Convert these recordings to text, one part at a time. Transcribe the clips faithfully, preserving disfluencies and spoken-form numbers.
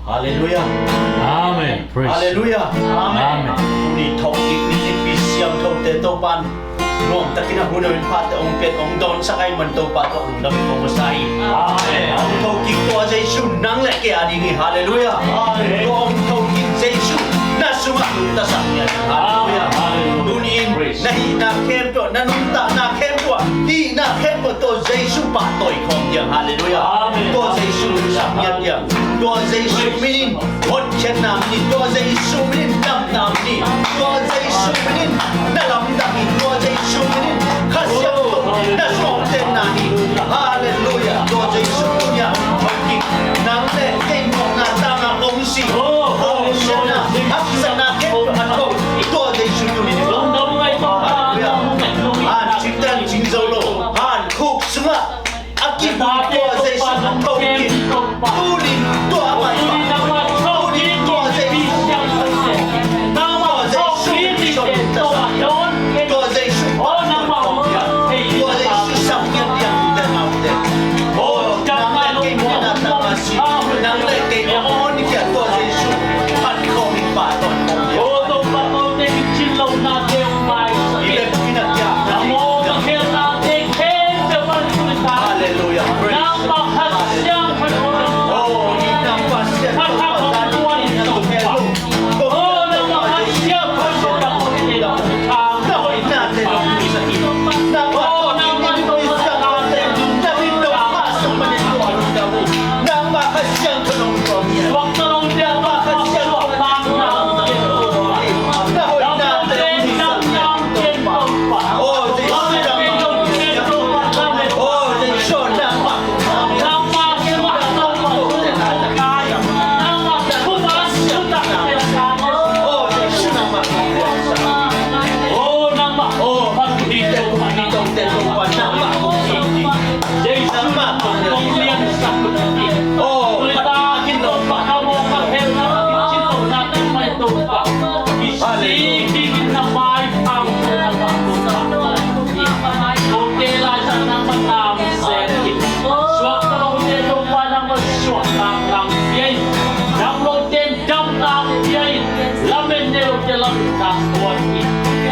Halleluiah. Amen. Praise. Halleluiah. Amen. Amen. Tuni thokik ni Nipi siangthote Topa'n nuamtakin a hun a hun phate hong piak, hong dawnsak ahih man Topa, tua lungdam kong masa hi. Amen. Hong thokik tua Jesu nang le kei a ding hi. Halleluiah. Amen. Tua hong thokik Jesu na sungah lungtasak ni a ding. Halleluiah. Amen. Tuni-in praise. Na hihna khempeuh, na nuntakna khempeuh, hihna khempeuh tua Jesu pahtawi khawm diam. Halleluiah. Amen. Tua Jesu lungsak ni a diam. Tua Jesu min in hotkhiatna om hi. Tua Jesu min in damna om hi. Tua Jesu min in na lamdang hi. Tua Jesu min in Kha Siangtho na suahtakna hi. Halleluiah. Tua Jesu tuni-a hong thokik nang le kei mawhna tangah hong si. Hong siatna, haksatna khempeuh a thok tua Jesu tuni-in. Halleluiah. Han cingtan cing zo lo. Han khuk sungah a kibang tua Jesu hong thokik. Tuni tua a maipha. Tuni tua Jesu. Tua Jesu. Tua Jesu. Tua Jesu sang ngiat diam te naute. Oh, nang le kei mawhna tangah si. Nang le kei mawhna tangah tua Jesu. Phat khawm in pahtawi khawm diam. Halleluiah. Praise.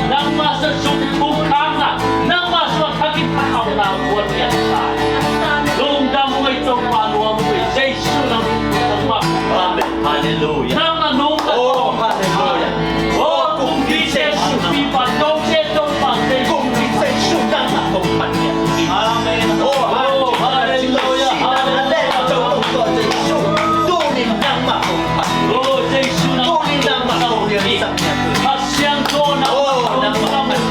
Nangmah sa sung thukhamna, nangmah sa thak in thakhamna buat pian sa. Lungdam uh ei Topa, nuam uh ei Jesu nang in nangmah. Amen. Halleluiah. Nang a nung a. Oh, halleluiah. Oh, kumpi Jesu. Kumpi Topa, Jesu nang a kong pan. Amen. Oh, halleluiah. Halleluiah. Tuni nangmah kong pan. Oh, Jesu nang. Tuni nangmah kong pan. Kha Siangtho nangmah kong pan.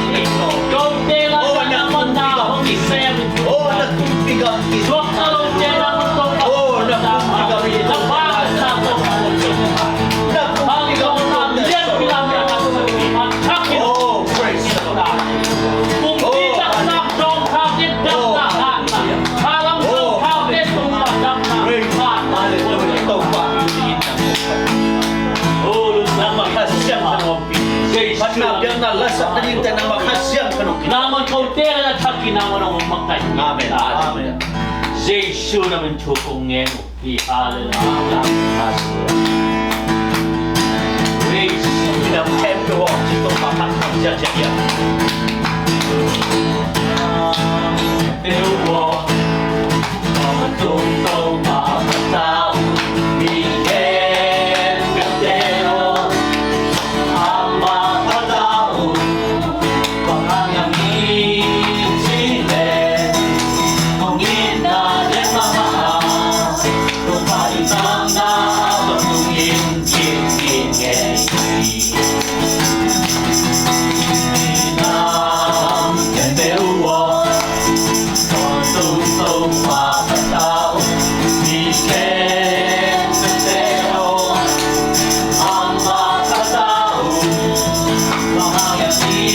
Kote la nangmah na hong sem. Oh, na kumpi gam. Suakta lo te nangmah kong pan. Oh, na kumpi gam. Na pa na kong pan. Na kumpi gam. Oh, praise the Lord. Amen. Amen. Jesu na min thu kong ngen uh. Halleluiah. Praise. Ina khempeuh aw, ci Topa phat khawm ciatciat hiam? Khempeuh aw, kong tung Topa phat ta uh, mi khempeuhte aw, amah phat ta uh. Bang hang hiam i cih leh, hong itna lian mahmah a, Topa i itna tawntungin kip kip ngei hi. Nam khempeuh aw, tawntung Topa phat ta uh, mi khempeuhte aw, amah phat ta uh. Bang hang hiam i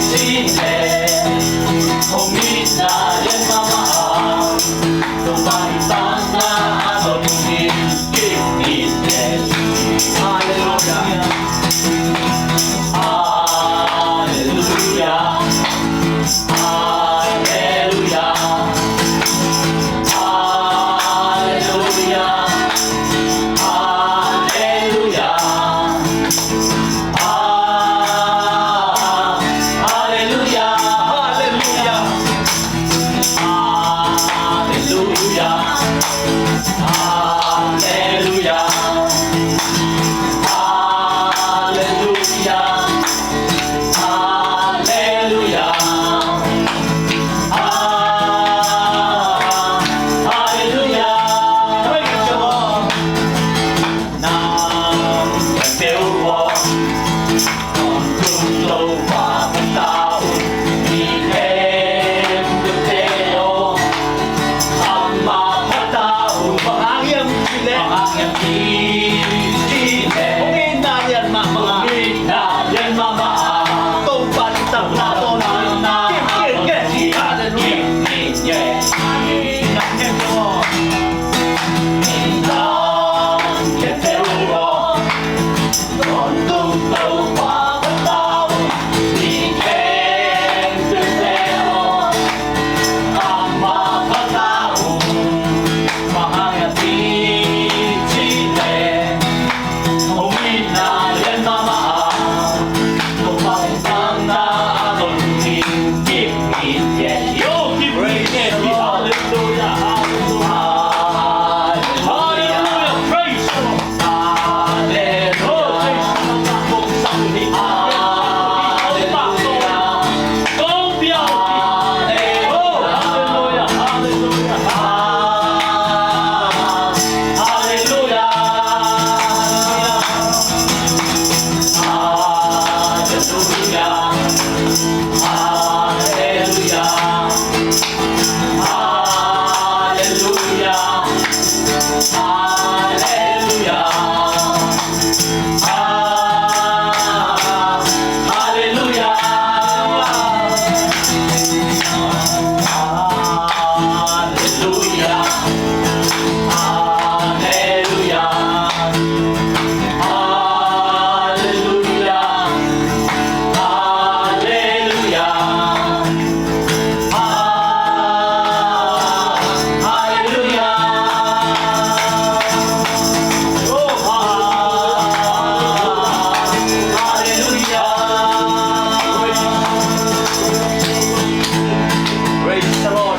cih leh, hong itna lian mahmah a, Topa i itna tawntungin kip kip ngei hi. Halleluiah. Halleluiah. Halleluiah.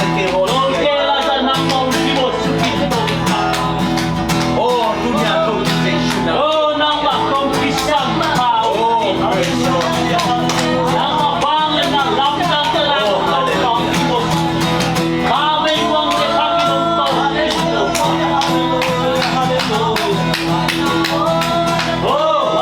Lawmte laitakin nangmah hong kimuhsuah kik in. Oh, tuni-a kong kisam kha. Oh, praise the Lord. Nangmah vangliatna lamdangte laitakin hong kimuhsuah. Kha vei guangte thakin hong tawlpih. Hallelujah, hallelujah. Oh,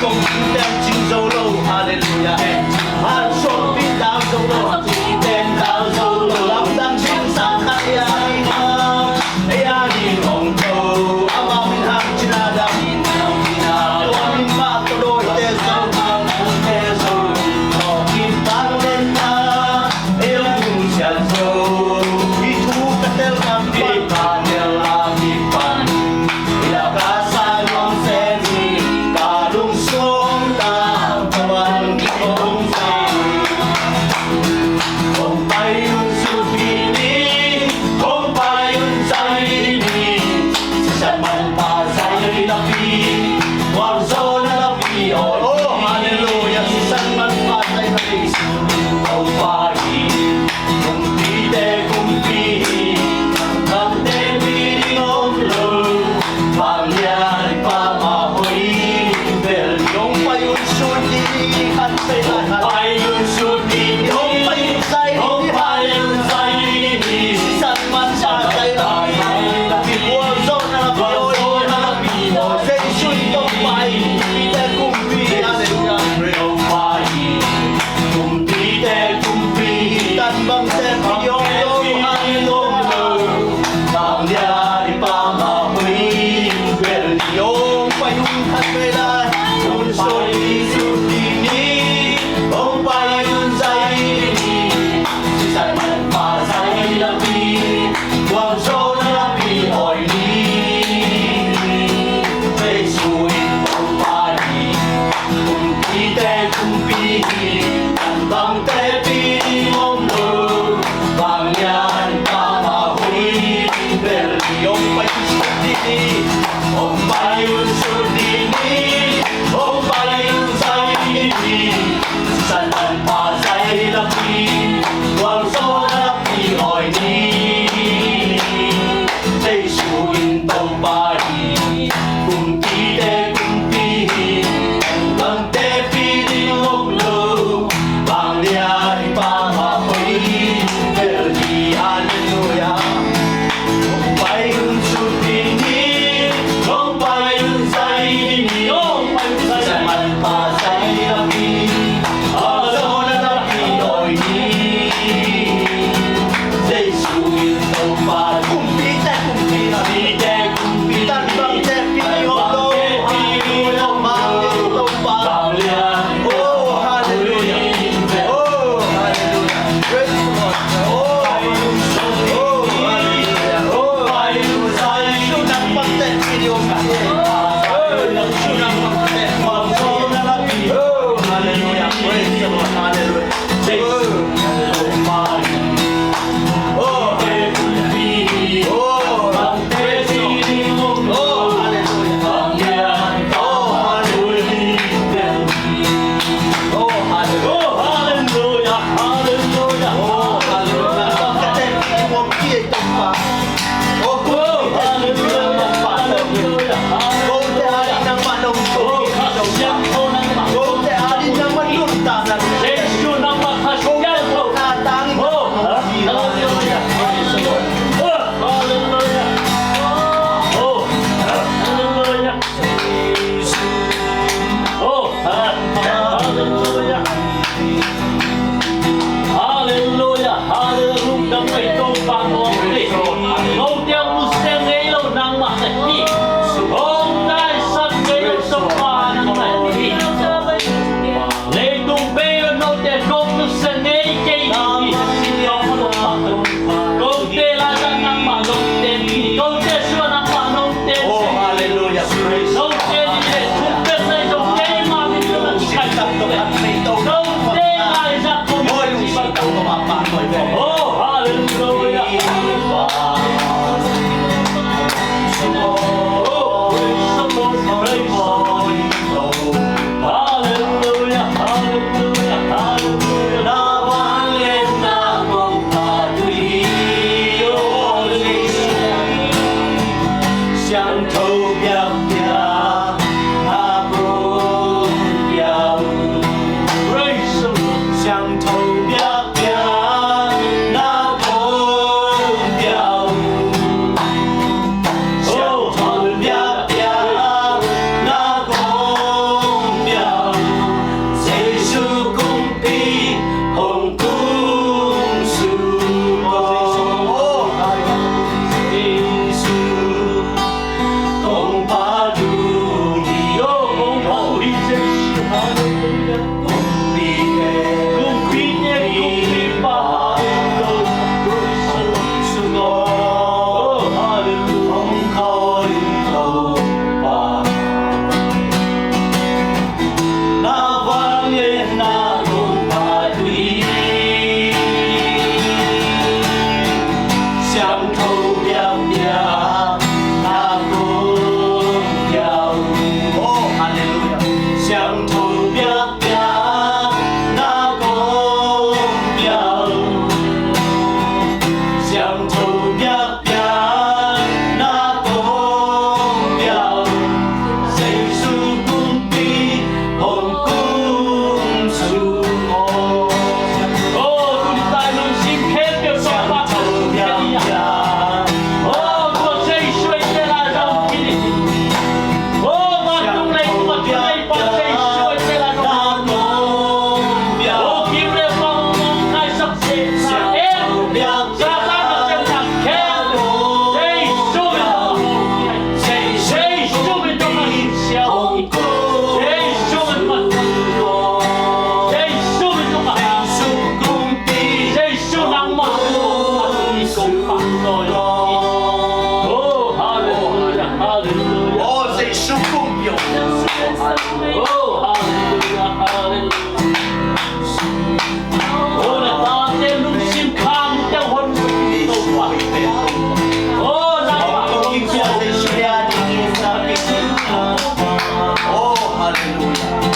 Kong tel cing zo lo, halleluiah. Han suang pi tau zo lo, pi ten tau zo lo. Lamdang cing sang khat ia ding a, ia ding hong tho. Ama min hang cina dam, tua min mah tawh dawite zo, dawite zo. Tawh kim tang den a, ei hong sian zo. Pi thu ka tel kam pi, ka tel a pi pan. Oh, halleluiah. Sisan manpha zai na pi. Topa hi. Kumpite kumpi hi, gam tepi ding om lo. Vanglian i Pau mah hoih bel hi. Hong pai un sut ding hi, khat vei lai khat. Hong pai un sut ding hi. Hong pai un zai ding hi. Hong pai un zai ding hi. Sisan manpha zai na pi. Gualzawhna na pi. Gualzawhna na pi. Jesu in Topa hi. Kumpite kumpi hi. Halleluiah. Topa hi. Kumpite kumpi hi. Tan bangte pi om lo, om lo. Vanglian i Pau mah hoih bel hi. Hong pai un khat vei lai. Hong pai un sut ding hi. Hong pai un zai ding hi. Sisan manpha zai na pi. Gualzawhna na pi hoih ni. Jesu in Topa hi. Kumpite kumpi hi, tan bangte pi ding om lo. Vanglian i Pau mah hoih bel hi. Hong pai un sut ding hi. Hong pai un sut ding hi. Hong pai un zai ding hi. Sisan manpha zai na pi. Gualzawhna na pi hoih ni. Jesu in Topa hi. Kumpite kumpi hi. Bangte pi ding om lo. Vanglian i Pau mah hoih bel hi. Halleluiah. Hong pai un sut ding hi. Hong pai un zai ding hi. Hong pai un zai ding hi. Gualzawhna na pi hoih ni. Jesu in Topa hi. Kumpite kumpi hi. Kumpite kumpi hi. Tan bangte pi ding om lo. Halleluiah. Topa. Vanglian. Oh, halleluiah. Oh, halleluiah. Praise the Lord. Oh, oh, halleluiah. Oh, halleluiah. Sunang bangte pi ding om lo. Sunang bangte. Oh, halleluiah. Praise the Lord. Halleluiah. Halleluiah, halleluiah, lungdam ei Topa kong hi. Note a musia ngei lo nangmah na hi. Hong taisan ngei lo Topa nangmah na hi.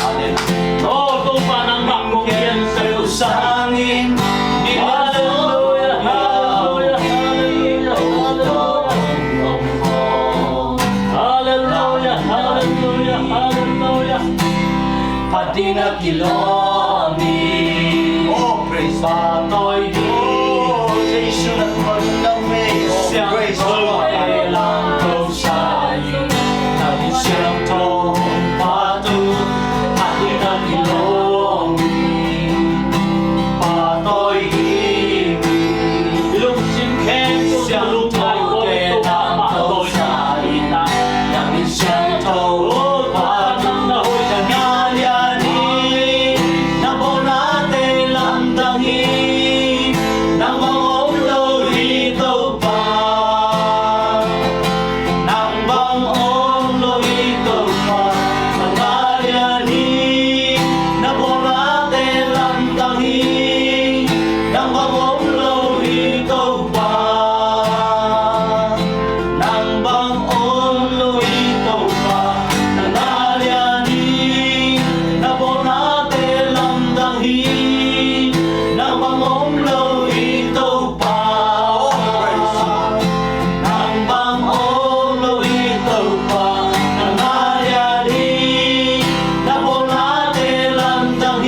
Halleluia. Oh, Topa nangmah kong piansak uh sangin. Halleluia, halleluia, halleluia, halleluia. Halleluia, halleluia, halleluia. Phat dingin a kilawm hi. Oh, praise. Pahtawi ding. Oh, Jesu na kuan lam me. Oh, praise the Lord. Lamto sa in. Nang siangtho pahtawi. Phat dingin a kilawm hi. Pahtawi ding. Lungsim khempeuh siangtho te lamto sa in. Nang siangtho pahtawi. Na lian hi, na bawnate lamdang hi, nang bang om lo hi Topa. Nang bang om lo hi Topa, nang na lian hi, na bawnate lamdang hi, nang bang om lo hi Topa. Nang bang om lo hi Topa, nang na lian hi, na bawnate lamdang hi, nang bang om lo hi Topa. Nang bang om lo hi Topa, nang na lian hi, na bawnate lamdang hi,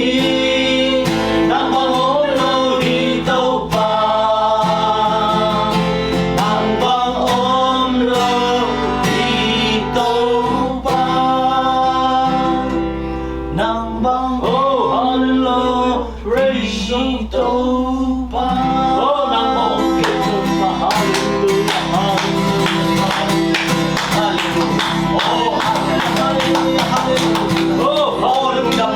nang bang om lo hi Topa. Nang bang om lo hi Topa. Nang bang om lo hi Topa. Oh, nang bang om hi Topa. Halleluia, halleluia, halleluia. Oh,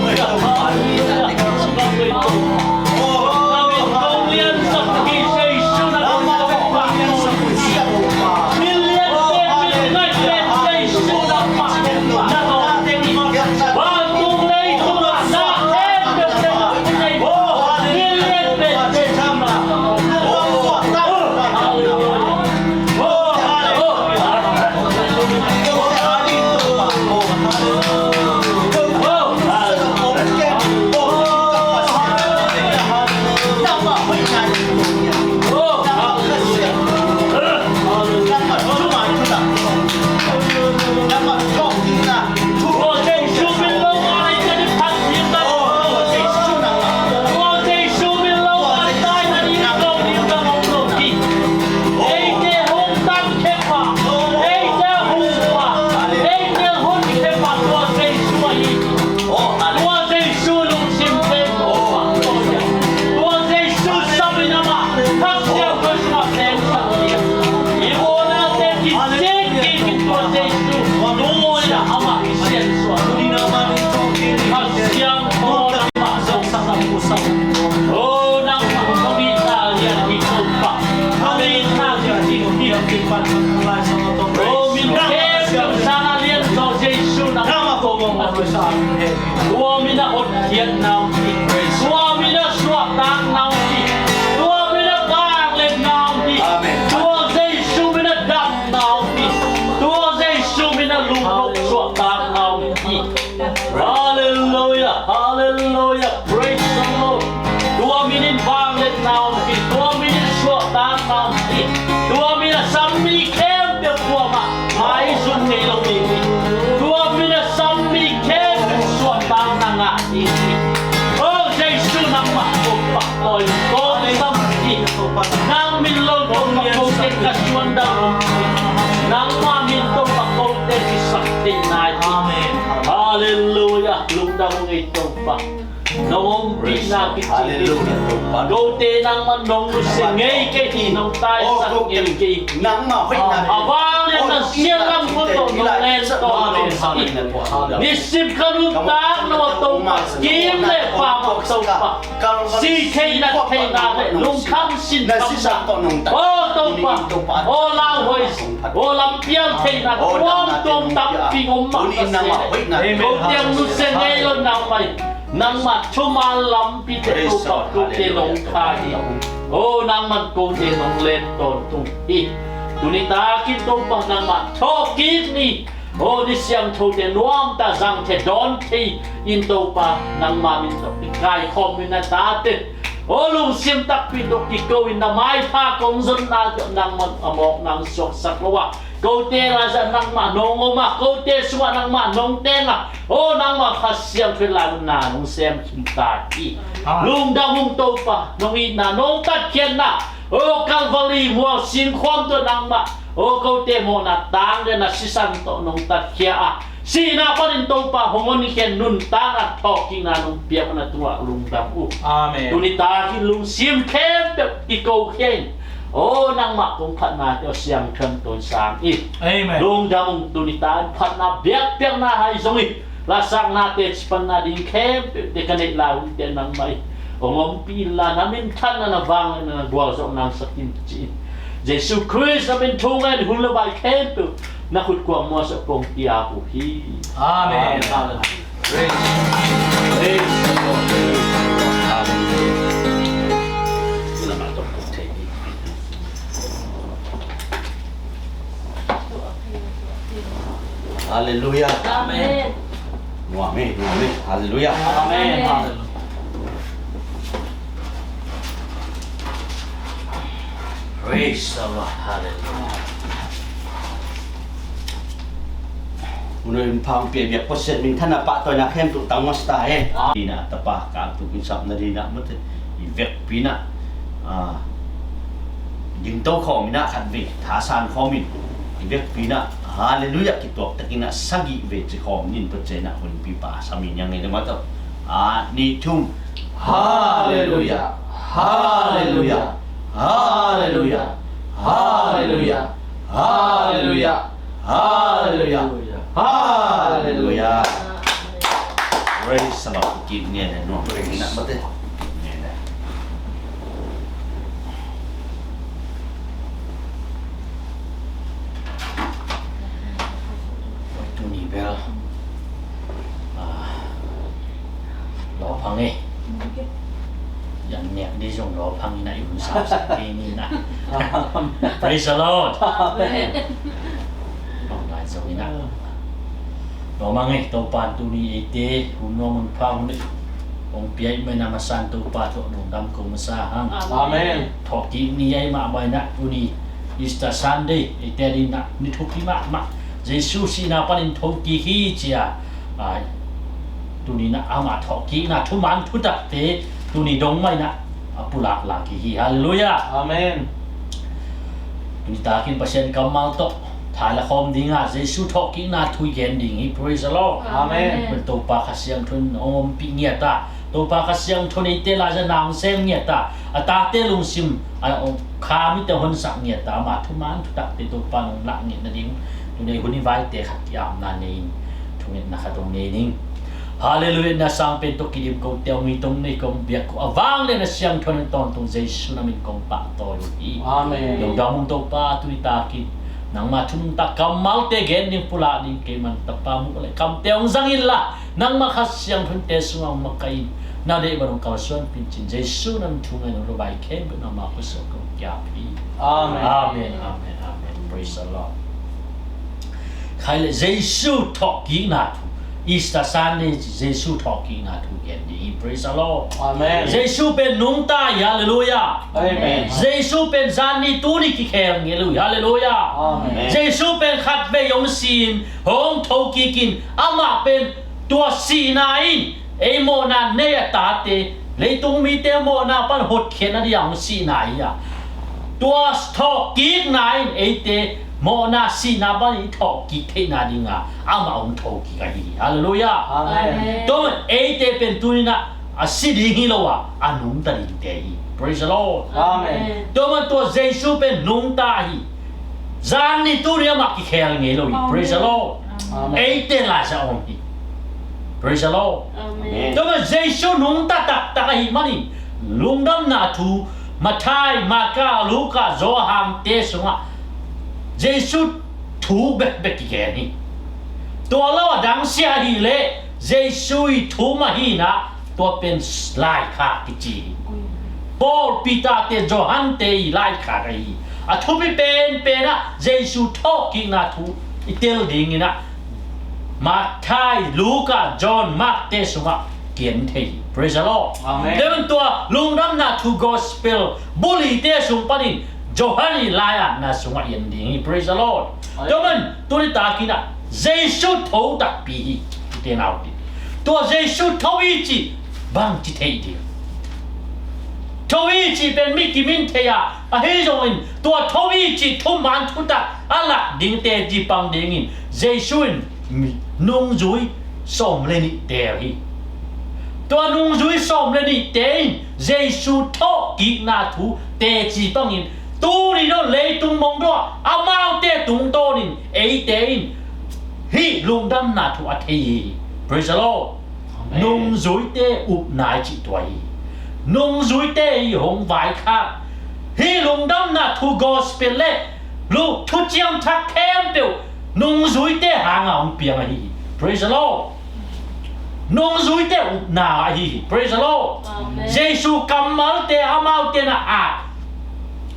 halleluia, halleluia, halleluia. Oh, halleluia, halleluia. Tua min a hotkhiatna om hi. Tua min a suahtakna om hi. Tua min a vangliatna om hi. Amen. Tua Jesu min a damna om hi. Tua Jesu min a lungkhop suahtakna om hi. Halleluia, halleluia, praise the Lord. Tua min in vangliatna om hi. Tua min in suahtakna om hi. Tua min a sam mi khempeuh kuamah maizum ngei lo ding hi. Tua min a sam mi khempeuh suahtakna ngah ding hi. O Jesu, nangmah kong pahtawi, kong sam hi. Nang min lo kong pahtawi, ka suan dang om hi. Nangmah min tawh ka kote kisak thei nai hi. Amen. Halleluia. Lungdam ung ei Topa. Nong ompihna kici hi. Halleluia, Topa. Kote nangman nong nusia ngei kei hi, nong taisan ngei kei hi. Nangmah hoihna. A vangliatna sialam khut tawh nong len tawh nong hi. Nisim ka nuntakna ah Topa, kim le pam ah Topa. Si thei nat theina le lungkham sinkham na. O Topa, o lauhuai, o lampial theina tuamtuam tampi om mah na se. Ko tiang nusia ngei lo nangmah. Nangmah thuman lampi te Topa, kote nong kha hi. O nangman kote nong len tawntung hi. Tuni takin Topa nangmah thawhkik ni. Aw ni siangthote nuamta zang thei dawn thei in Topa nangmah min tawh i kaikhawm in na tate aw lungsim takpi tawh kiko in na maipha kong zonna tawh nangmah a mawk nang suaksak lo a kote laizah nangmah nong om a kote sungah nangmah nong teng a aw nangmah Kha Siangtho in lainunna nong sem khin ta hi. Lungdam ung Topa nong itna nong tatkhiatna aw Kalvari mual singkhuam tawh nangmah aw kote mawhna tang le na sisan tawh nong tatkhia a sihna panin Topa hong honkhia nuntakna thawhkikna nong piak na tungah lungdam uh. Amen. Tuni takin lungsim khempeuh i kokhia in aw nangmah kong phatnate aw siangtho in tawh sang in. Amen. Lungdam ung tuni takin phatna biakpiakna hai zong in lasaknate cipanna ding khempeuhte ka neih lai hunte nangmah in hong ompih inla na minthanna na vangliatna na gualzawh nangsak in ci-in Jesu Khrist na min thu ngen hun le vai khempeuh na khut kuang mualsa pong kiap uh hi. Amen. Amen. Praise. Praise the Lord. Hallelujah. Hallelujah. Amen. Nuam e, nuam e. Hallelujah. Amen. Hallelujah. Praise the Lord. Hallelujah. Huna in phang pia biak Pasian minthanna pahtawina khempeuh tang masa ta hen. Dina tapa ka tuk in sapna dina mate i vekpi na. Ah, dingto khawm ina khat vei thasan khawm in i vekpi na. Hallelujah kituak takin a sagih vei ci khawm nin Pasian a hunpi pa sami niang ngei le mataw. Ah, ni thum. Hallelujah. Hallelujah. Hallelujah. Hallelujah. Hallelujah. Hallelujah. Hallelujah. Praise the Lord. Kip ngian eh, nuam. Praise. Nak mate. Kip ngian eh. Tuni bel. Ah. Lawphang e. Yang nek di zong lawphang ina i hun sau sak di ni na. Praise the Lord. Amen. Lawng lai zong ina. Lawmang e, Topa tuni eite hun nuam hun pha hun hong pia i mai na masan Topa tawh lungdam ko masa hang. Amen. Thawhkik ni ai mah mai na tuni Easter Sunday eite ding na ni thupi mahmah. Jesu sihna panin thokik hi cia. Ai, tuni na amah thawhkikna thuman thutakte tuni dong mai na a pulak lak hi hi. Hallelujah. Amen. Tuni takin Pasian kammal tawh thaila khawm dinga Jesu thawhkikna thu i gen ding hi. Praise the Lord. Amen. Amen. Topa Kha Siangtho in hong ompih ngiat a Topa Kha Siangtho in eite laizah nang sem ngiat a a tate lungsim a kha mite honsak ngiat a ama thuman thutakte Topa nong lah ngiat nading tuni hun i vaite khat kiamna nei in thungetna khat hong nei ning. Hallelujah. Na sang pen tawh kidim ko teu mi tong nei kong biak ko a vang le na siangtho na tawntung Jesu na min kong pahtawi uh hi. Amen. Lungdam ung Topa tuni takin nangma thunungta kammalte gen ding pulak ding kei man tapa mu le kamte hong zang inla nangma Kha Siangtho in te sungah hong makaih in na deih bang hong kalsuan pincin Jesu na min thu ngai nong rubai khempeuh nangma khuasuk kong kiap hi. Amen. Amen. Amen. Amen. Praise the Lord. Khai le Jesu thawhkikna thu Easter Sunday ci Jesu thawhkikna thu gen ding hi. Praise the Lord. Amen. Jesu pen nungta hi. Hallelujah. Amen. Jesu pen zanni tuni kikhel ngei lo hi. Hallelujah. Amen. Jesu pen khatvei hong si in hong thokik in amah pen tua sihna in ei mawhna nei a tate leitung mite mawhna pan hotkhiatna ding a hong sihna hi a tua thawhkikna in eite mawhna sihna pan i thawhkik theihna dinga amah hong thokik ahi hi. Hallelujah. Amen. Amen. Tua man eite pen tuni na a si ding hi lo a a nungta dingte hi. Praise the Lord. Amen. Tua man tua Jesu pen nungta hi. Zanni tuni amah kikhel ngei lo hi. Amen. Praise the Lord. Amen. Eite laizah om hi. Praise the Lord. Amen. Tua man Jesu nungta taktak ahi manin lungdamna thu Matthai, Marka, Luka, Johan te sungah Jesu thu bekbek kigen hi. Tua lo a dangsia hileh Jesu i thu mah hi na tua pen laikhak kici hi. Paul, Peter te, Johan te i laikhak ahi hi. A thupi penpen ah Jesu thawhkikna thu i tel dingin ah Matthai, Luka, John, Mark te sungah kian thei hi. Praise the Lord. Amen. Tua tua lungdamna thu gospel bulite sung panin Johan i lai-atna sungah i en ding hi. Praise the Lord. Amen. Tua man tuni takin ah Jesu tho takpi hi. Ute naute, tua Jesu tho hi cih bangci thei ding? Tho hi cih pen mi kimin thei a, ahi zongin tua tho hi cih thuman thutak a lak ding teci pang dingin Jesu in nungzui sawm le nih teel hi. Tua nungzui sawm le nihte in Jesu thawhkikna thu teci pangin tuni dong leitung mong dong ah amaute tungtawnin eite in hih lungdamna thu a thei hi. Praise the Lord. Amen. Nungzuite upna i cih tua hi. Nungzuite i hong vaikhak hih lungdamna thu gospel le lu thuciam thak khempeuh nungzuite hanga hong piang ahi hi. Praise the Lord. Nungzuite upna ahi hi. Praise the Lord. Amen. Jesu kammalte amaute na at,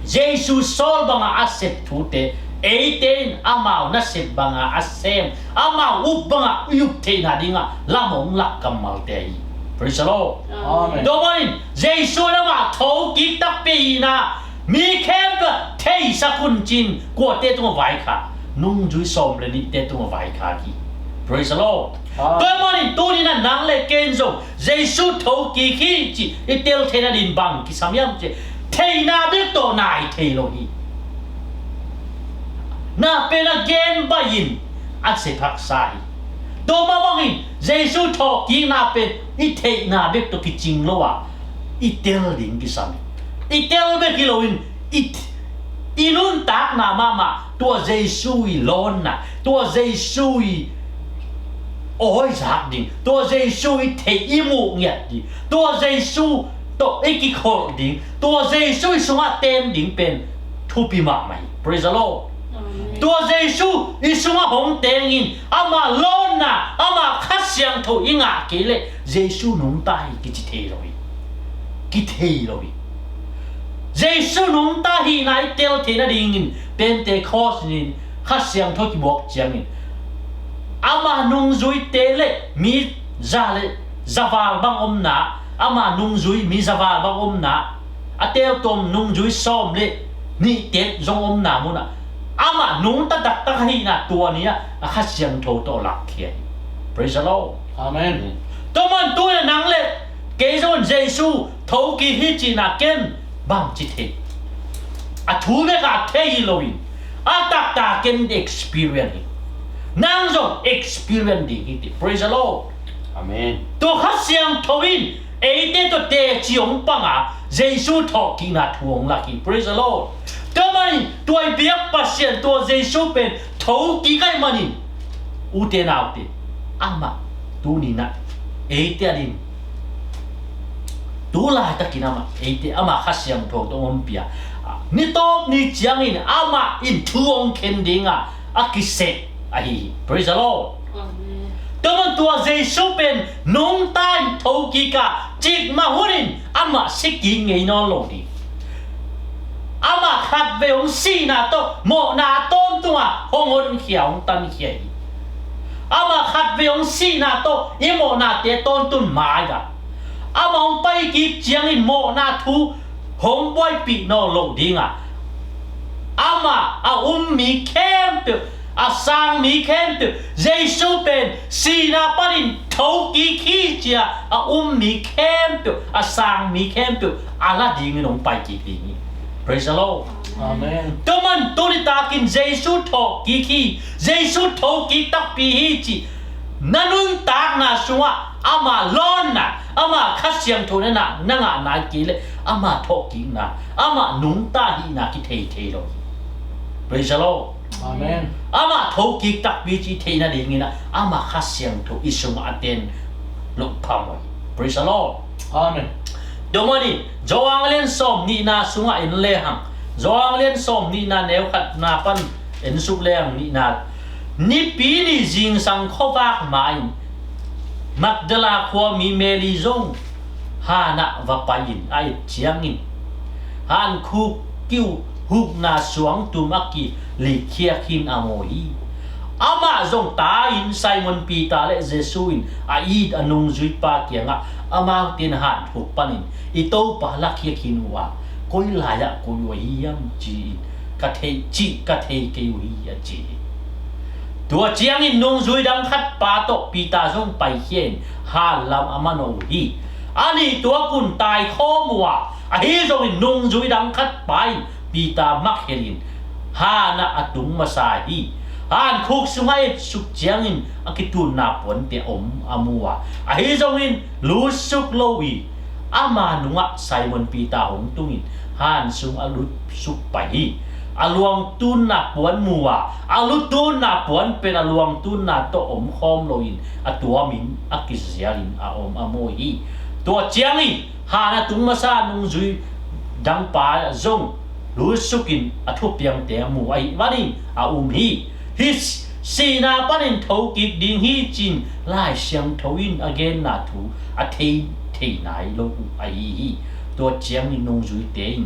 Jesu sawl banga a sep thute eite in amau nasep banga a sem, amau up banga i up theihna dingah lam hong lak kammalte ahi hi. Praise the Lord. Amen. Tua manin Jesu in amah thokik takpi ahihna mi khempeuh theisak un cin kuate tungah vaikhak? Nungzui sawm le nihte tungah vaikhak hi. Praise the Lord. Amen. Tua manin tuni na nang le ken zong Jesu thokik hi cih i tel theihna ding bang kisam hiam cih theihna bek tawh nai thei lo hi. Na pen a gen baih in a sep haksa hi. Tua mah bangin Jesu thawhkikna pen i theihna bek tawh kicing lo a i tel ding kisam hi. I tel bek hi loin i, i nuntakna mahmah tua Jesu i lawnna, tua Jesu i awizak ding, tua Jesu i theih i muh ngiat ding, tua Jesu tawh i kikholh ding, tua Jesu i sungah ten ding pen thupi mahmah hi. Praise the Lord. Amen. Tua Jesu i sungah hong tengin ama lawnna, ama Kha Siangtho i ngah kei leh Jesu nungta hi kici thei lo hi. Kithei lo hi. Jesu nungta hihna i tel theihna dingin Pentecost ni-in Kha Siangtho kibuak ciangin ama nungzuite le mi za le zaval bang omna, ama nungzui mi zaval bang omna, a teltuam nungzui sawm le nihte zong omna munah amah nungta taktak ahihna tua ni-ah a Kha Siangtho tawh lakkhia hi. Praise the Lord. Amen. Tua man tu-in nang le kei zong Jesu thokik hi cihna ken bangci thei? A thu bek a thei hi loin a taktak ken experience hi. Nang zong experience ding hi ti. Praise the Lord. Amen. Tua Kha Siangtho in eite tawh teci hong panga Jesu thawhkikna thu hong lak hi. Praise the Lord. Tua manin tua i biak Pasian tua Jesu pen thokik ahih manin ute naute, amah tuni-in ah eite adingin tu laitakin amah eite ama Kha Siangtho tawh hong ompih a, ni tawp ni ciangin amah in thu hong khen dinga a kiseh ahi hi. Praise the Lord. Amen. Tua man tua Jesu pen nungta in thokik a, cikmah hunin amah si kik ngei nawn lo ding. Amah khatvei hong sihna tawh mawhna a tawntung a hong honkhia, hong tankhia hi. Amah khatvei hong sihna tawh i mawhnate tawntun mai a, amah hong pai kik ciangin mawhna thu hong buaipih nawn loh dingah amah a um mi khempeuh, a sang mi khempeuh, Jesu pen sihna panin thokik hi ci-a a um mi khempeuh, a sang mi khempeuh a la dingin hong pai kik ding hi. Praise the Lord. Amen. Tua man tuni takin Jesu thawhkik hi, Jesu thokik takpi hi cih na nuntakna sungah ama lawnna, ama Kha Siangtho na, na ngah nai kei leh ama thawhkikna, ama nungta hihna kithei thei lo hi. Praise the Lord. Amen. Ama thokik takpi cih theihna dingin ah ama Kha Siangtho i sungah a ten loh phamawh hi. Praise the Lord. Amen. Tua manin Johan lian sawm nihna sungah en lehang, Johan lian sawm nihna neu khatna pan en suk lehang nihna, Nipi ni zingsang khuavak ma-in Magdala khuami Mary zong hanah va pai-in a et ciangin hankhuk kiu hukna suangtum a kilikkhiat khin a mu hi. Amah zong tai-in Simon Peter le Jesu in a it a nungzuipa kiangah amaute in hanthuk panin, "I Topa lakhia khin uh a, koi lai-ah koih uh ahi hiam?" ci-in ka thei, cih ka thei kei uh hi, a ci hi. Tua ciangin nungzui dang khat pa tawh Peter zong paikhia-in hanlam a manawh uh hi. A nih tuakun taikhawm uh a, ahi zongin nungzui dang khat pa in Peter makhelin hanah a tung masa hi. Hankhuk sungah a etsuk ciangin a kitunna puante om a mu a, ahi zongin lutsuk lo hi. Ama nungah Simon Peter hong tungin han sung a lutsuk pai hi. A luang tunna puan mu a, a lu tunna puan pen a luang tunna tawh omkhawm loin a tuamin a kizialin a om a mu hi. Tua ciangin han a tung masa nungzui dangpa zong lutsukin a thupiangte a mu ahih manin a um hi. Hih sihna panin thokik ding hi ci-in Lai Siangtho in a genna thu a thei thei nai lo uh ahi hi. Tua ciangin nungzuite in,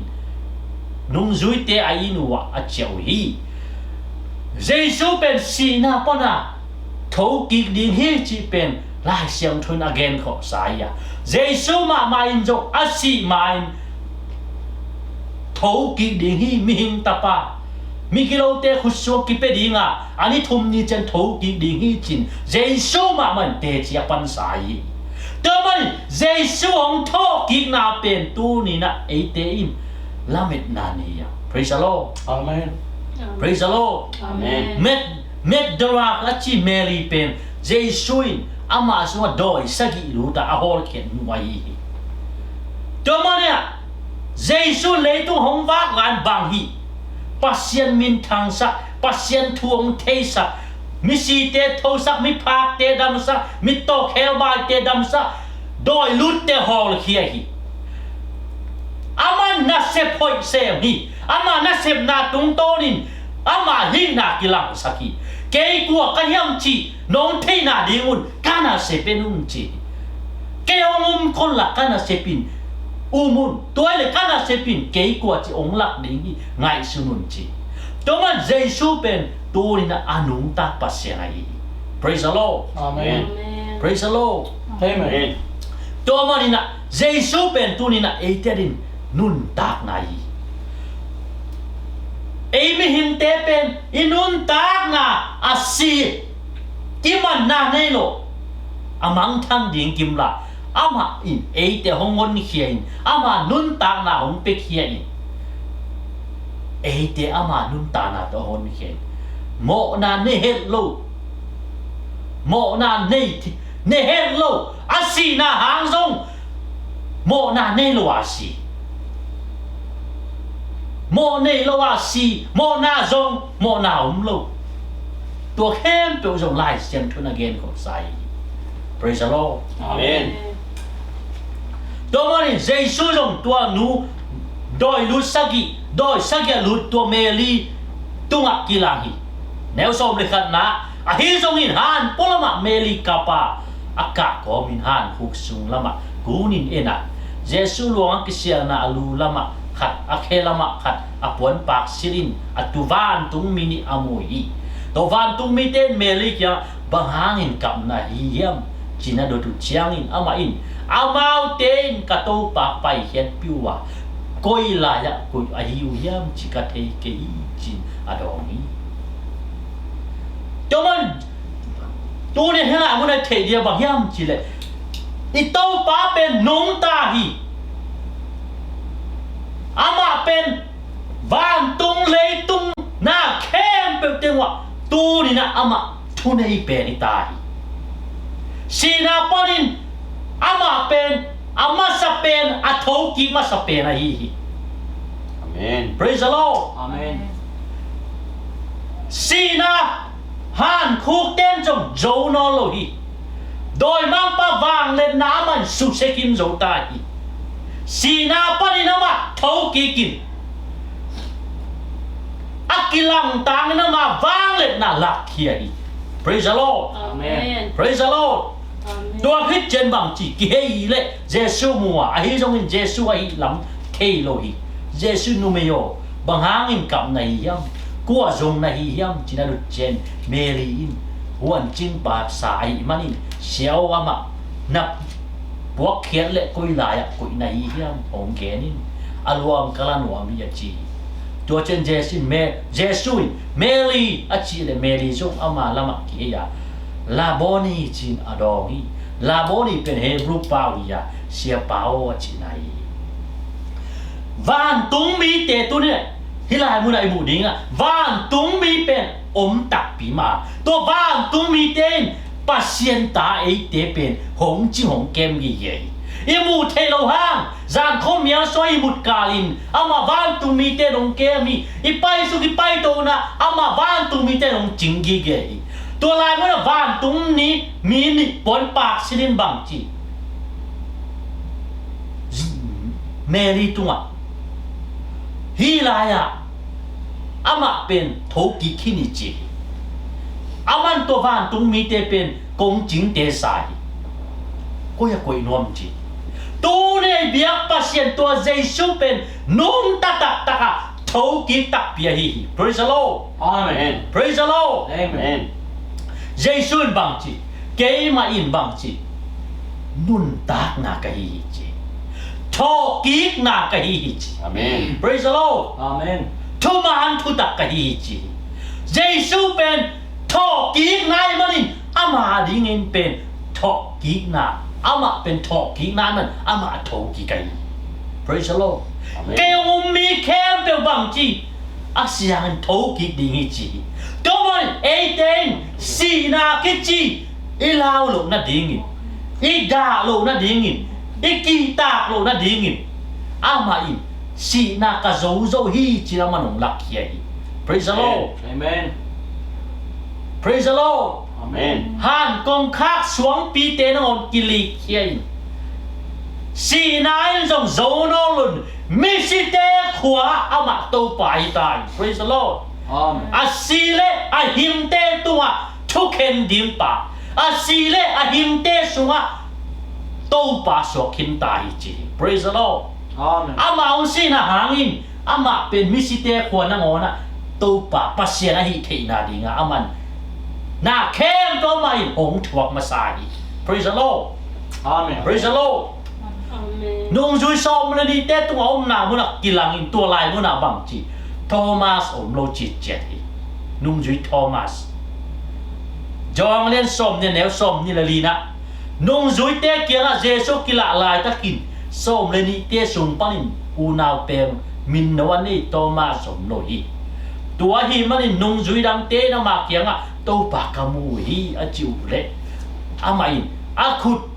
nungzuite a inn uh ah a ciah uh hi. Jesu pen sihna pana thokik ding hi cih pen Lai Siangtho in a genkhawhsa hi a, Jesu mahmah in zong a sih ma-in thokik ding hi. Mihing Tapa, migilote khutsuak kipia dinga a ni thum ni ciang thokik ding hi ci-in Jesu mahmah in teci a pansa hi. Tua manin Jesu hong thokikna pen tuni-in ah eite in lametna nei a. Praise the Lord. Amen. Praise the Lord. Amen. Magdala a ci Mary pen Jesu in amah sungah dawi sagih lut a, a hawlkhiat nu ahi hi. Tua manin ah Jesu leitung hong vak lai-in bang hi? Pasian minthangsak, Pasian thu hong theisak, misite thosak, miphakte damsak, mittaw khelbaite damsak, dawi lutte hawlkhia hi. Ama nasep hoih sem hi. Ama nasepna tungtawnin ama hihna kilangsak hi. Kei kua ka hiam cih nong theihna dingun ka nasep en un ci hi. Kei hong um khol la, ka nasep in um un. Tua hi leh ka nasep in kei kua cih hong lak ding hi, ngaihsun un ci hi. Tua manin Jesu pen tuni-in ah a nungta Pasian ahi hi. Praise the Lord. Amen. Praise the Lord. Amen. Tua manin ah Jesu pen tuni-in ah eite adingin nuntakna hi. Ei mihingte pen i nuntakna a si, i manna nei lo, a mangthang ding kim la, amah in eite hong honkhia in, ama nuntakna hong piakhia in, eite ama nuntakna tawh honkhia in, mawhna nei het lo, mawhna nei, nei het lo, a sihna hang zong mawhna nei lo a si. Mawh nei lo a si, mawhna zong, mawhna om lo. Tua khempeuh zong Lai Siangtho in a genkhawhsa hi. Praise the Lord. Amen. Tua manin Jesu zong tua nu dawi lut sagih, dawi sagih a lut tua Mary tungah kilang hi. Neu sawm le khatna, ahi zongin han pua lamah Mary kap a, a kah kawmin hankhuk sung lamah kunin en a, Jesu luang a kisialna a lu lamah khat, a khe lamah khat, a puanpak silhin a tu vantungmi nih a mu hi. Tua vantungmite in Mary kiangah, "Bang hangin kap na hi hiam?" ci-in a dot uh ciangin amah in, "Amaute in ka Topa paikhiatpih uh a, koi lai-ah koih ahi uh hiam cih ka thei kei hi," ci-in a dawng hi. Tua man, tuni hih lai mun a theih ding bang hiam cih leh, i Topa pen nungta hi. Amah pen vantung leitung na khempeuh teng uah tuni-in ah amah thunei pen hi ta hi. Sihna panin amah pen a masa pen, a thokik masa pen ahi hi. Amen. Praise the Lord. Amen. Sihna hankhukte in zong zo nawn lo hi. Dawimangpa vangliatna amah in susia kim zo ta hi. Sihna panin amah thokik in, a kilangtangin ama vangliatna lakkhia hi. Praise the Lord. Amen. Praise the Lord. Amen. Tua khit ciang bang ci kihei leh Jesu mu a, ahi zongin Jesu ahih lam thei lo hi. Jesu, "Numei aw, bang hangin kap na hi hiam? kua zong na hi hiam ci-in a dot ciangin Mary in huancing pasa ahih manin, Sia aw, amah na puakkhiat leh koi lai-ah koih na hi hiam hong gen in, a luang ka la nuam hi, a ci hi. Tua ciangin Jesu in, Me-, Jesu in, Mary, a cih leh Mary zong ama lamah kihei a, Rabboni ci-in a dawng hi. Rabboni pen Hebrew pau hi a, Siapa aw, a cihna hi. Vantung mite, tuni hih lai munah i muh ding a, vantung mi pen om takpi mah a, tua vantung mite in Pasian ta eite pen hong cing hong kem gige hi. I muh theih loh hang, zan khawm mial suai i mut kalin amah vantung mite in hong kem hi. I paisuk i paito un ah amah vantung mite in hong cing gige hi. Tua lai munah vantung ni, mi nih pawn pak silhin bang ci, Mary tungah, hih lai-ah amah pen thokik khin hi, ci hi. Aman tua vantung mite pen kong cingte sa hi. Koi-ah koih nuam, ci. Tuni a i biak Pasian tua Jesu pen nungta taktak a thokik takpi ahi hi. Praise the Lord. Amen. Praise the Lord. Amen. Jesu in bang ci, keimah in bang ci, nuntakna ka hi hi, ci. Thawhkikna ka hi hi, ci. Amen. Praise the Lord. Amen. Thuman thutak ka hi hi, ci. Jesu pen thawhkikna ahih manin ama dingin pen thawhkikna, amah pen thawhkikna ahih manin amah a thokik ahi. Praise the Lord. Amen. Kei hong um mi khempeuh bang ci, a siangin thokik ding hi, ci hi. Tua manin eite in sihna kici i lau loh nadingin, i dah loh nadingin, i kihtak loh nadingin amah in sihna ka zo zo hi, ci-in amah in hong lakkhia hi. Praise the Lord. Amen. Praise the Lord. Amen. Han kongkhak suangpite nangawn kilikkhia in, sihna in zong zo nawn loin misite khua-ah amah Topa hi ta hi. Praise the Lord. Amen. A si le a himte tungah thukhen dingpa, a si le a himte sungah Topa suak khin ta hi, ci hi. Praise the Lord. Amen. Amah hong sihna hangin amah pen misite khua nangawnah Topa Pasian ahih theihna dingah aman na khempeuh amah in hong thuak masa hi. Praise the Lord. Amen. Praise the Lord. Amen. Nungzui sawm le nihte tungah omna munah kilangin tua lai munah bang ci, Thomas om lo citciat hi. Nungzui Thomas. Johan lian sawm nih, neu sawm nih le li-ah, nungzuite kiangah Jesu kilah laitakin sawm le nihte sung panin unau peng minno a nei Thomas om lo hi. Tua ahih manin nungzui dangte in ama kiangah, Topa ka mu uh hi, a cih uh leh amah in a khut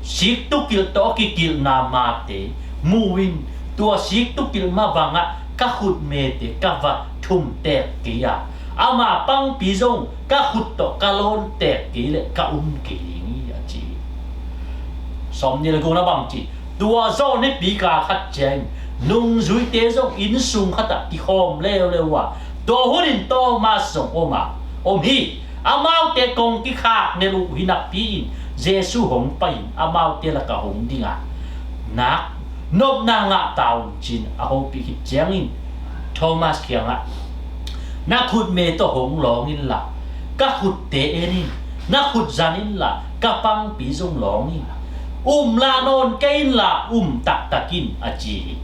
siktukilh tawh a kikilhna mate mu-in, tua siktukilh mah bangah ka khutmete ka va thumtek kei a, ama pangpi zong ka khut tawh ka lawntek kei leh ka um kei ding hi, a ci hi. Sawm nih le gukna bang ci, tua zawh nipi kal khat ciangin nungzuite zong inn sung khatah kikhawm leuleu uh a, tua hunin Thomas zong om a, om hi. Amaute kong kikhak nel uh hi napi-in Jesu hong pai-in amaute lakah hong ding a, nak nopna ngah ta un, ci-in a hopih khit ciangin Thomas kiangah, na khutme tawh hong lawng inla, ka khutte en in, na khut zan inla, ka pangpi zong lawng in, um la nawn kei inla, um taktak in, a ci hi.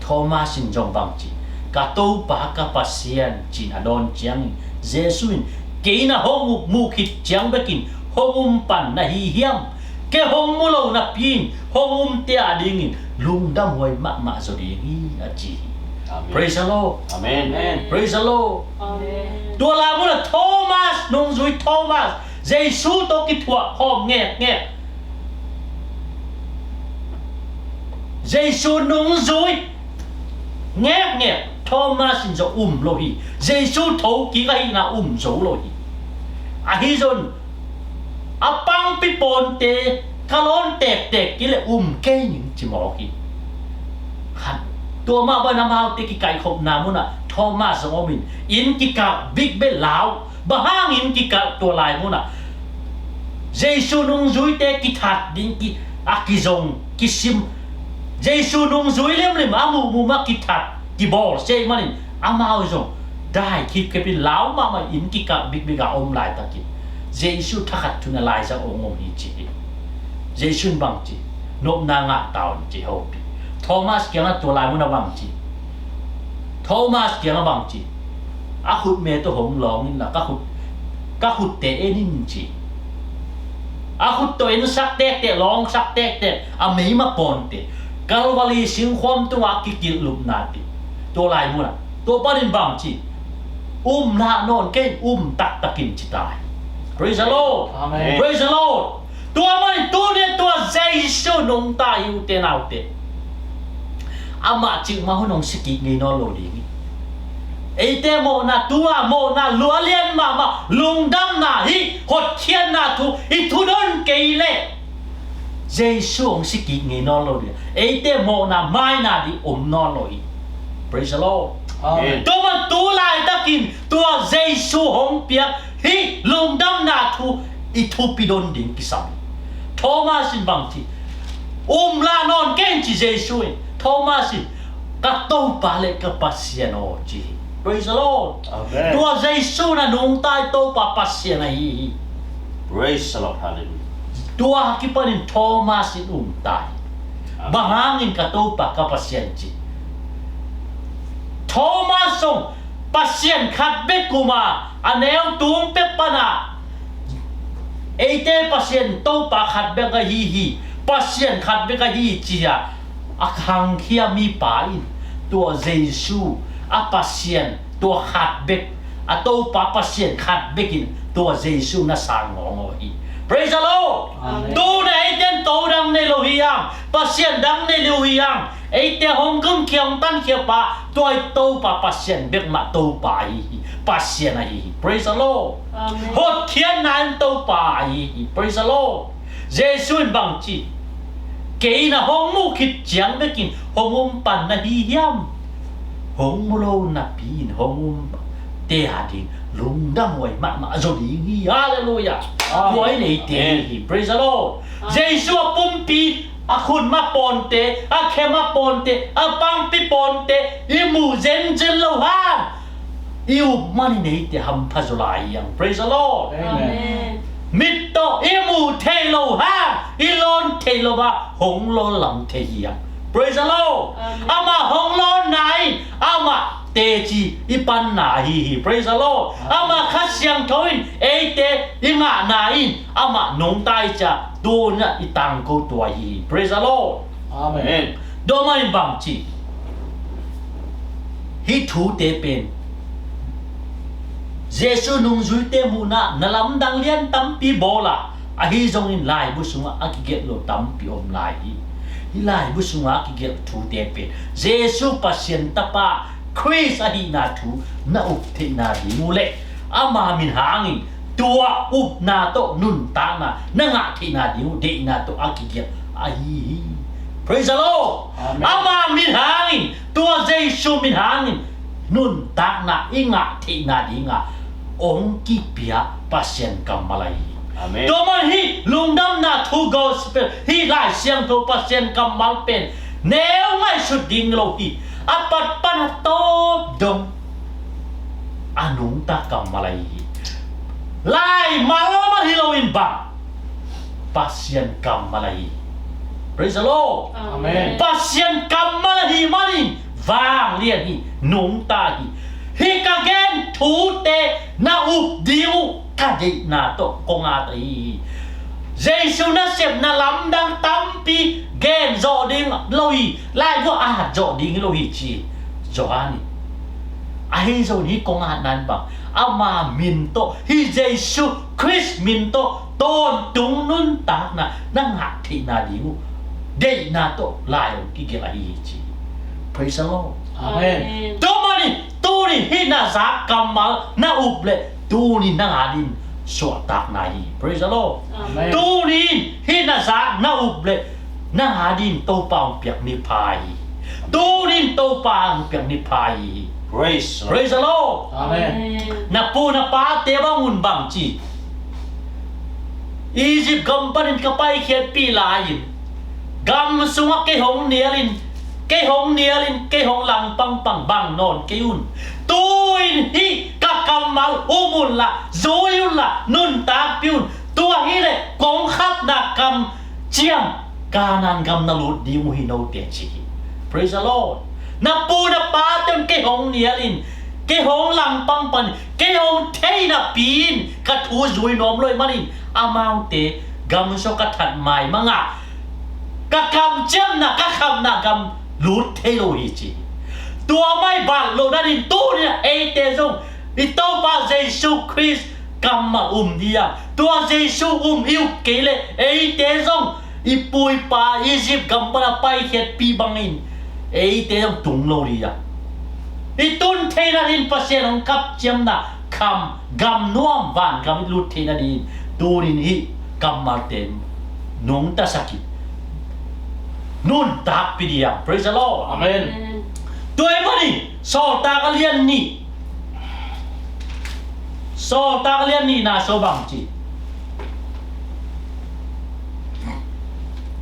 Thomas in zong bang ci, ka Topa ka Pasian, ci-in a dawn ciangin Jesu in, kei na hong mu khit ciang bekin hong um pan na hi hiam? Kei hong mu lo napi-in hong umte a dingin lungdamhuai mahmah zaw ding hi, a ci hi. Amen. Praise the Lord. Amen. Praise the Lord. Amen. Tua lai munah Thomas, nungzui Thomas, Jesu tawh kithuah khawm ngekngek. Jesu nungzui ngekngek Thomas in zong um lo hi. Jesu thokik ahihna um zo lo hi. Ahi zong a pangpi pawnte ka lawn tektek kei leh um kei ning ci mawk hi. Khat, tua mah bangin amaute kikaihkhopna munah Thomas zong om in, inn kikalh bikbeh lau. Bang hangin kikalh tua lai munah Jesu nungzuite kithat ding ki, a kizong kisim, Jesu nungzui limlim a muhmuh mah kithat kibawlsia ahih manin amau zong Dai khipkhep in lau mahmah, inn kikap bikbik a om laitakin Jesu thakhat thu na laizang hong om hi ci hi. Jesu in bang ci? Nopna ngah ta un ci hi. Thomas kiangah tua lai munah bang ci? Thomas kiangah bang ci? A khutme tawh hong lawng inla, ka khut, ka khutte en in ci. A khut tawh ensak tektek, lawngsak tektek, a meima pawnte, Calvary singkhuam tungah kikilh lupna tih. Tua lai munah tua panin bang ci? Um lah nawn kei, um taktak in ci ta hi. Praise the Lord. Amen. Praise the Lord. Tua manin tuni-in tua Jesu nungta hi, ute naute. Amah cikmah hun hong si kik ngei nawn lo ding hi. Eite mawhna, tua mawhna, lua lian mahmah, lungdamna, hih hotkhiatna thu i thudon kei leh Jesu hong si kik ngei nawn lo ding. Eite mawhna, maina ding om nawn lo hi. Praise the Lord. Amen. Tua man tu laitakin tua Jesu hong piak hih lungdamna thu i thupi don ding kisam hi. Thomas in bang ci? Um lah nawn kei in ci Jesu in. Thomas in, ka Topa le ka Pasian aw ci hi. Praise the Lord. Amen. Tua Jesu na nungta i Topa Pasian ahi hi. Praise the Lord. Hallelujah. Tua kipanin Thomas in um ta hi. Amen. Bang hangin ka Topa ka Pasian ci? Thomas zong Pasian khat bek um a, a neu tung pek pana eite Pasian Topa khat bek ahi hi, Pasian khat bek ahi hi ci-a a khangkhia mipa in tua Jesu a Pasian tua khat bek, a Topa Pasian khat bek in tua Jesu na sang ngawngawng hi. Praise the Lord. Amen. Tuna eite in to dang nei lo hi hang, Pasian dang nei lo hi hang, eite hong gumkhia hong tankhia pa tua i Topa Pasian bek mah Topa ahi hi. Pasian ahi hi. Praise the Lord. Amen. Hotkhiatna in Topa ahi hi. Praise the Lord. Jesu in bang ci? Kei na hong muh khit ciang bekin hong um pan na hi hiam? Hong mu lo napi-in hong umte a ding lungdam huai mahmah zaw ding hi. Hallelujah. Amen. Tua in eite hi hi. Praise the Lord. Amen. Jesu a pumpi, a khut mah pawnte, a khe mah pawnte, a pangpi pawnte i muh zenzen lo hang i up manin eite hampha zaw lai hi hang. Praise the Lord. Amen. Amen. Mit tawh i muh theih loh hang i lawn theih loh a hong lawn lam thei hi hang. Praise the Lord. Amen. Amah hong lawnna in amah teci i panna ahi hi. Praise the Lord. Amen. Amah Kha Siangtho in eite i ngahna in amah nungta i ci-a tuni-a i tangko tua ahi hi. Praise the Lord. Amen. Tua manin bang ci? Hih thute pen Jesu nungzuite muhna na lamdang lian tampi bawl a, ahi zongin laibu sungah a kigelh lo tampi om lai hi. Hih laibu sungah a kigelh thute pen Jesu Pasian Tapa Khrist ahihna thu na up theihna ding uh leh ama min hangin tua upna tawh nuntakna na ngah theihna ding uh deihna tawh a kigelh ahi hi. Praise the Lord. Amen. Ama min hangin, tua Jesu min hangin nuntakna i ngah theihna dinga hong kipia Pasian kammal ahi hi. Amen. Tua man hih lungdamna thu gospel, hih Lai Siangtho Pasian kammal pen neu ngaihsut ding lo hi. A pat pan a tawp dong a nungta kammal ahi hi. Laimal mah hi loin bang, Pasian kammal ahi hi. Praise the Lord. Amen. Pasian kammal ahi manin vanglian hi, nungta hi. Hih ka gen thute na up ding uh ka deihna tawh kong at ahi hi. Jesu nasepna lamdang tampi gen zawh ding lo hi, laibu a hat zawh ding hi lo hi ci Johan in. Ahi zongin hih kong atna in bang, ama min tawh, hih Jesu Khrist min tawh tawntung nuntakna na ngah theihna ding uh deihna tawh lai hong kigelh ahi hi ci. Praise the Lord. Amen. Amen. Tua manin tuni hih na zak kammal na up leh tuni nang adin suahtakna hi. Praise the Lord. Amen. Tuni hih na zak na up leh nang adin Topa hong piak ni pha hi. Tuni Topa hong piak ni pha hi. Praise the Lord. Praise the Lord. Amen. Amen. Na pu na pate bang un bang ci? Egypt gam panin ka paikhiatpih lai-in gam sungah kei hong nialin Kei hong nialin, kei hong langpangpang bang nawn kei un. Tu-in hih ka kammal um unla, zui unla, nuntakpih un. Tua hileh kong khapna kamciam Kanaan gam na lut ding uh hi note ci hi. Praise the Lord. Na pu na pate un kei hong nialin, kei hong langpangpang, kei hong thei napi-in ka thu zui nuam lo ahih manin amaute gam sung ka that maimang a, ka kamciamna, ka khapna gam lut thei lo hi ci. Tua mah bang lo nading tuni-in eite zong i Topa Jesu Khrist kammal um ding a, tua Jesu um i up kei leh eite zong i pu i pa Egypt gam pan a paikhiatpih bangin eite zong tung lo ding a, i tun theih nading Pasian hong kamciamna kham gam nuam van gam i lut theih nading tuni-in hih kammalte nungta sak in nuntakpih ding a. Praise the Lord. Amen. Tua ahih manin Sawltak a lian nih, Sawltak a lian nihna sung bang ci,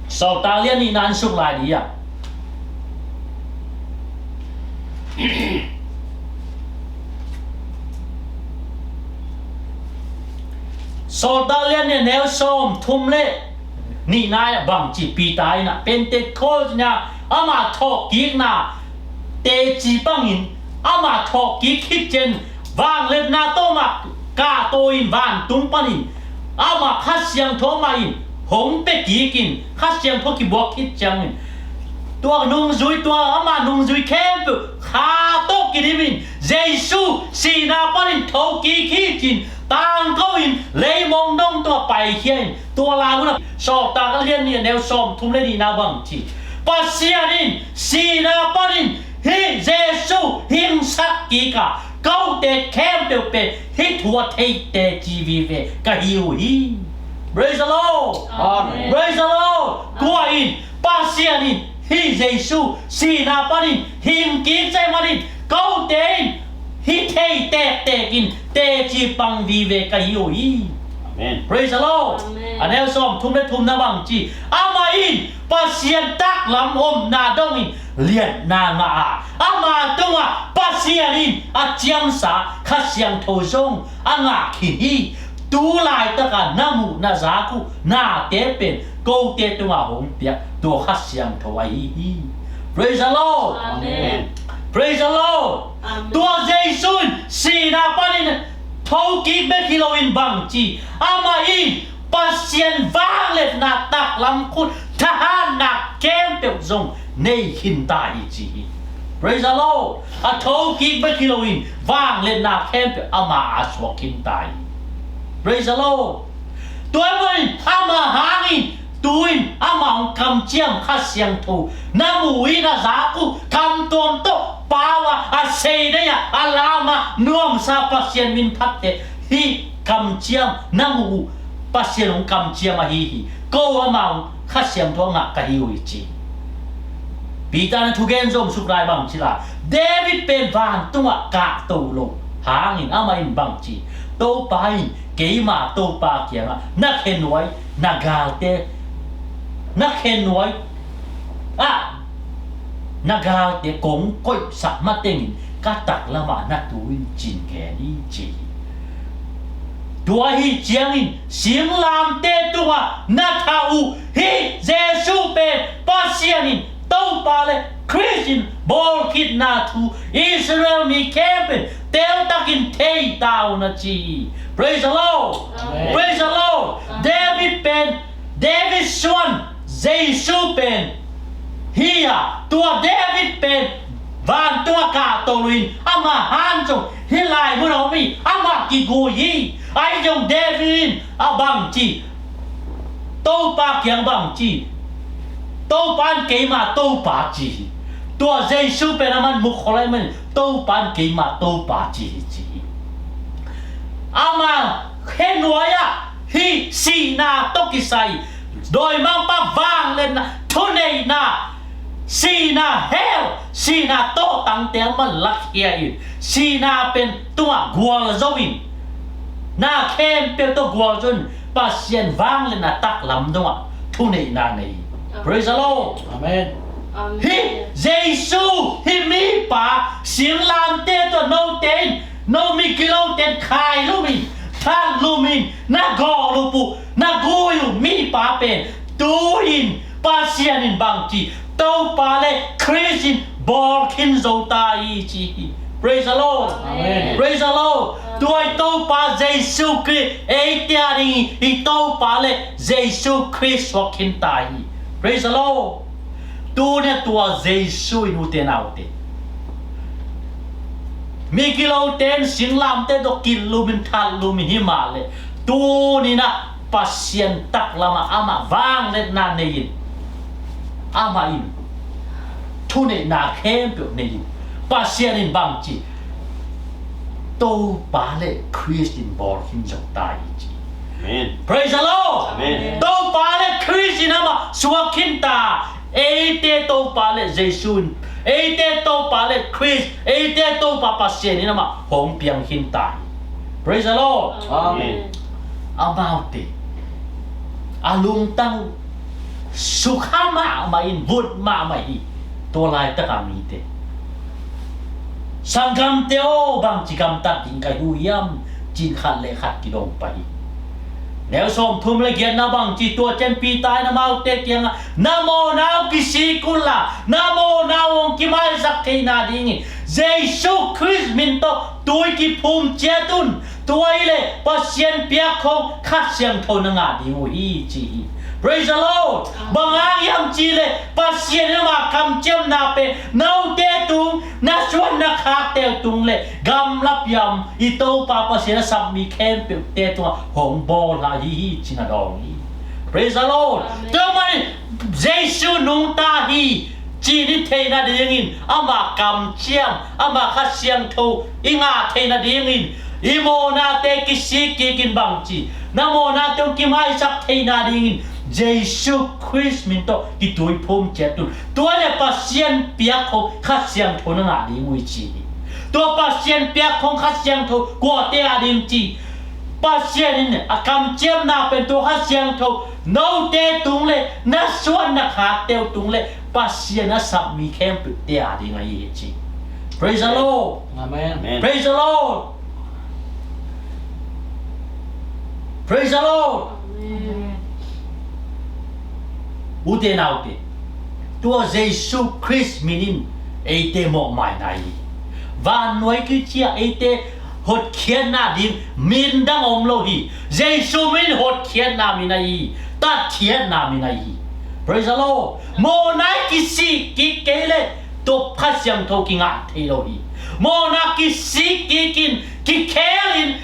Sawltak a lian nihna in suk lai ding a. Sawltak lian nih a neu sawmthum le nihna ah bang ci, Peter in a Pentecost ni-a ama thawhkikna teci pangin ama thawhkik khit ciangin vangliatna tawh mah kahto in vantung panin ama Kha Siangtho amah in hong pia kik in Kha Siangtho kibuak khit ciangin tua nungzui, tua ama nungzui khempeuh kha tawh kidim in Jesu sihna panin thokik hi ci-in tangko in leimong dong tawh paikhia in tua lai hun ah Sawltak a lian nih a neu sawmthum le nihna bang ci, Pasian in sihna panin hih Jesu hingsak kik a, kote khempeuh pen hih thu a thei teci vive ka hi uh hi. Praise the Lord. Amen. Praise the Lord. Tua in Pasian in hih Jesu sihna panin hing kik sa ahih manin kote in hih thei tektek in teci pang vive ka hi uh hi. Amen. Praise the Lord. Amen. A neu sawmthum le thumna bang ci, amah in Pasian taklam omna dongin liatna ngah a, ama tungah Pasian in a ciamsa Kha Siangtho zong a ngah khin hi. Tu laitak a na muh na zak uh nate pen kote tungah hong piak tua Kha Siangtho ahi hi. Praise the Lord. Amen. Praise the Lord. Amen. Tua Jesu in sihna panin thokik bek hi loin bang ci, amah in Pasian vangliatna taklam khut thahatna khempeuh zong nei khin ta hi ci hi. Praise the Lord. A thokik bek hi loin vangliatna khempeuh ama a suak khin ta hi. Praise the Lord. Tua ahih manin ama hangin tu-in ama hong kamciam Kha Siangtho na mu in a zak uh kam tuam tawh pau a, a sei dei a, a lam a nuamsa Pasian min phatte hih kamciam na mu uh Pasian hong kamciam ahi hi. Ko amah hong Kha Siangtho a ngah ka hi uh hi ci. Peter na thugen zong suk lai bang ci la, David pen vantungah kahto lo hangin amah in bang ci, Topa in keima Topa kiangah na khenuai na galte, na khenuai ah na galte kong koihsak matengin ka taklamah na tu in cin gen hi ci hi. Tua ahi ciangin singlamteh tungah na thah uh hih Jesu pen Pasian in Topa le Khrist in bawlkhitna thu Israel mi khempeuh teltakin thei ta un a ci hi. Praise the Lord. Amen. Praise the Lord. Amen. David pen, David suan Jesu pen hi a, tua David pen vantungah kahto lo in ama han zong hih lai mun a om hi, ama kigui hi. Ahi zong David in a bang ci, Topa kiang bang ci, Topa in keima Topa ci hi. Tua Jesu pen aman mukhol ahih manin Topa in keima Topa ci hi ci hi. Ama khenuai ah hih sihna tawh kisai dawimangpa vangliatna, thuneihna, sihna hell, sihna tawhtangte aman lakhia in sihna pen tungah gualzo in na khempeuh tawh gualzo in Pasian vangliatna taklam dongah thuneihna nei hi. Praise the Lord. Amen. Amen. Hih Jesu, hih mipa singlamteh tawh note in, no migilote in khailum in, thatlum in, na gawhlup uh, na gui uh mipa pen tu-in Pasian in bangci, Topa le Khrist in bawl khin zo ta hi ci hi. Praise the Lord. Amen. Praise the Lord. Amen. Tua i Topa Jesu Khrist eite a ding i Topa le Jesu Khrist suak khin ta hi. Praise the Lord. Tuni a tua Jesu in, ute naute, migilote in singlamteh tawh kilum in thatlum in hi mah leh, tuni in ah Pasian taklam ah amah vangliatna nei in, amah in thuneihna khempeuh nei in, Pasian in bangci, Topa le Khrist in bawl khin zo ta hi ci. Amen. Praise the Lord. Amen. Topa le Khrist in amah suak khin ta. Eite Topa le Jesu in, eite Topa le Khrist, eite Topa Pasian in amah hong piang khin ta hi. Praise the Lord. Amen. Amaute a lungtang uh sukha mahmah in, vut mahmah hi. Tua laitaka mite, sanggamte aw, bangci gamtat ding ka hi uh hiam, ci-in khat le khat kidong pah hi. Neu sawmthum le giatna bangci, tua ciang Peter in amaute kiangah, na mawhna uh kisik unla, na mawhna uh hong kimaisak theihna dingin Jesu Khrist min tawh tui kiphum ciat un. Tua hileh Pasian piak khong Kha Siangtho na ngah ding uh hi, ci hi. Praise the Lord. Bang hang hiam cihleh Pasian in ama kamciamna pen note tung, na suan na khakte uh tung le gamla piam i Topa Pasian a sap mi khempeuhte tungah hong bawl hi hi, ci-in a dawng hi. Praise the Lord. Amen. Tua manin Jesu nungta hi ci-in i theih nadingin, ama kamciam, ama Kha Siangtho i ngah theih nadingin, i mawhnate kisik kikin bangci, na mawhnate hong kimaisak theih nadingin Jesu Khrist min tawh kituiphum ciat un. Tua hileh Pasian piak khong Kha Siangtho na ngah ding uh hi, ci hi. Tua Pasian piak khong Kha Siangtho kuate a ding ci? Pasian in a kamciamna pen tua Kha Siangtho note tung le na suan na khakte uh tung le Pasian a sap mi khempeuhte a ding ahi hi, ci. Praise the Lord. Amen. Amen. Praise the Lord. Praise the Lord. Amen. Ute naute, tua Jesu Khrist min in eite mawhmaina hi. Vannoi kici-a eite hotkhiatna ding min dang om lo hi. Jesu min hotkhiatna min ahi hi. Tatkhiatna min ahi hi. Praise the Lord. Mawhna i kisik kik kei leh tua Kha Siangtho kingah thei lo hi. Mawhna kisik kikin, kikhel in,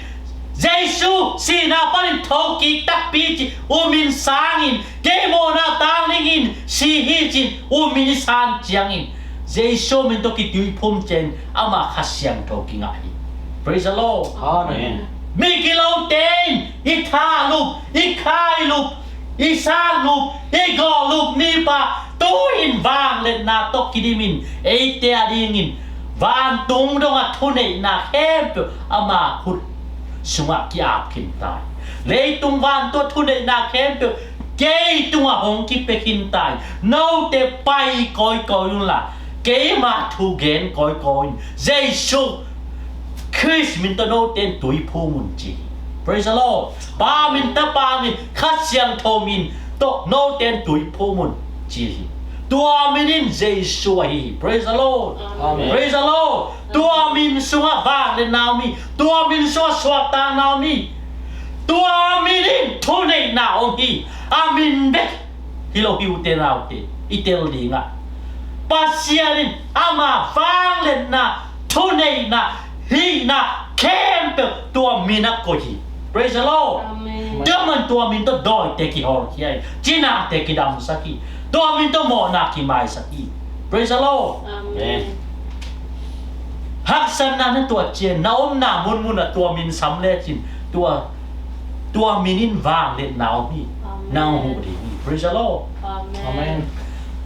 Jesu sihna panin thokik takpi ci, um in sang in, kei mawhna tang dingin si hi ci-in um in i san ciangin, Jesu min tawh kituiphum ciangin ama Kha Siangtho kingah hi. Praise the Lord. Amen. Migilote in i thahlup, i khailup, i satlup, i gawhlup mipa tu-in vangliatna tawh kidimin, eite a dingin vantung dongah thuneihna khempeuh ama khut sungah ki-ap khin ta hi. Leitung vantung a thuneihna khempeuh kei tungah hong kipia khin ta hi. Note pai kawikawi unla, keima thu gen kawikawi in, Jesu Khrist min tawh note in tuiphum un, ci hi. Praise the Lord. Pa min, Tapa min, Kha Siangtho min tawh note in tuiphum un, ci hi. Tua min in Jesu ahi hi. Praise the Lord. Amen. Praise the Lord. Tua min sungah vangliatna om hi. Tua min sungah suahtakna om hi. Tua min in thuneihna om hi. A min bek hi lo hi, ute naute, i tel dingah, Pasian in ama vangliatna, thuneihna, hihna khempeuh tua min ah koih hi. Praise the Lord. Amen. Tua man tua min tawh dawite kihawlkhia hi. Cinate kidamsak hi. Tua min tawh mawhna kimaisak hi. Praise the Lord. Amen. Haksatna na tuah ciang, na omna munmun ah tua min sam lecin, tua, tua min in vangliatna om hi. Amen. Nang huh ding hi. Praise the Lord. Amen. Amen.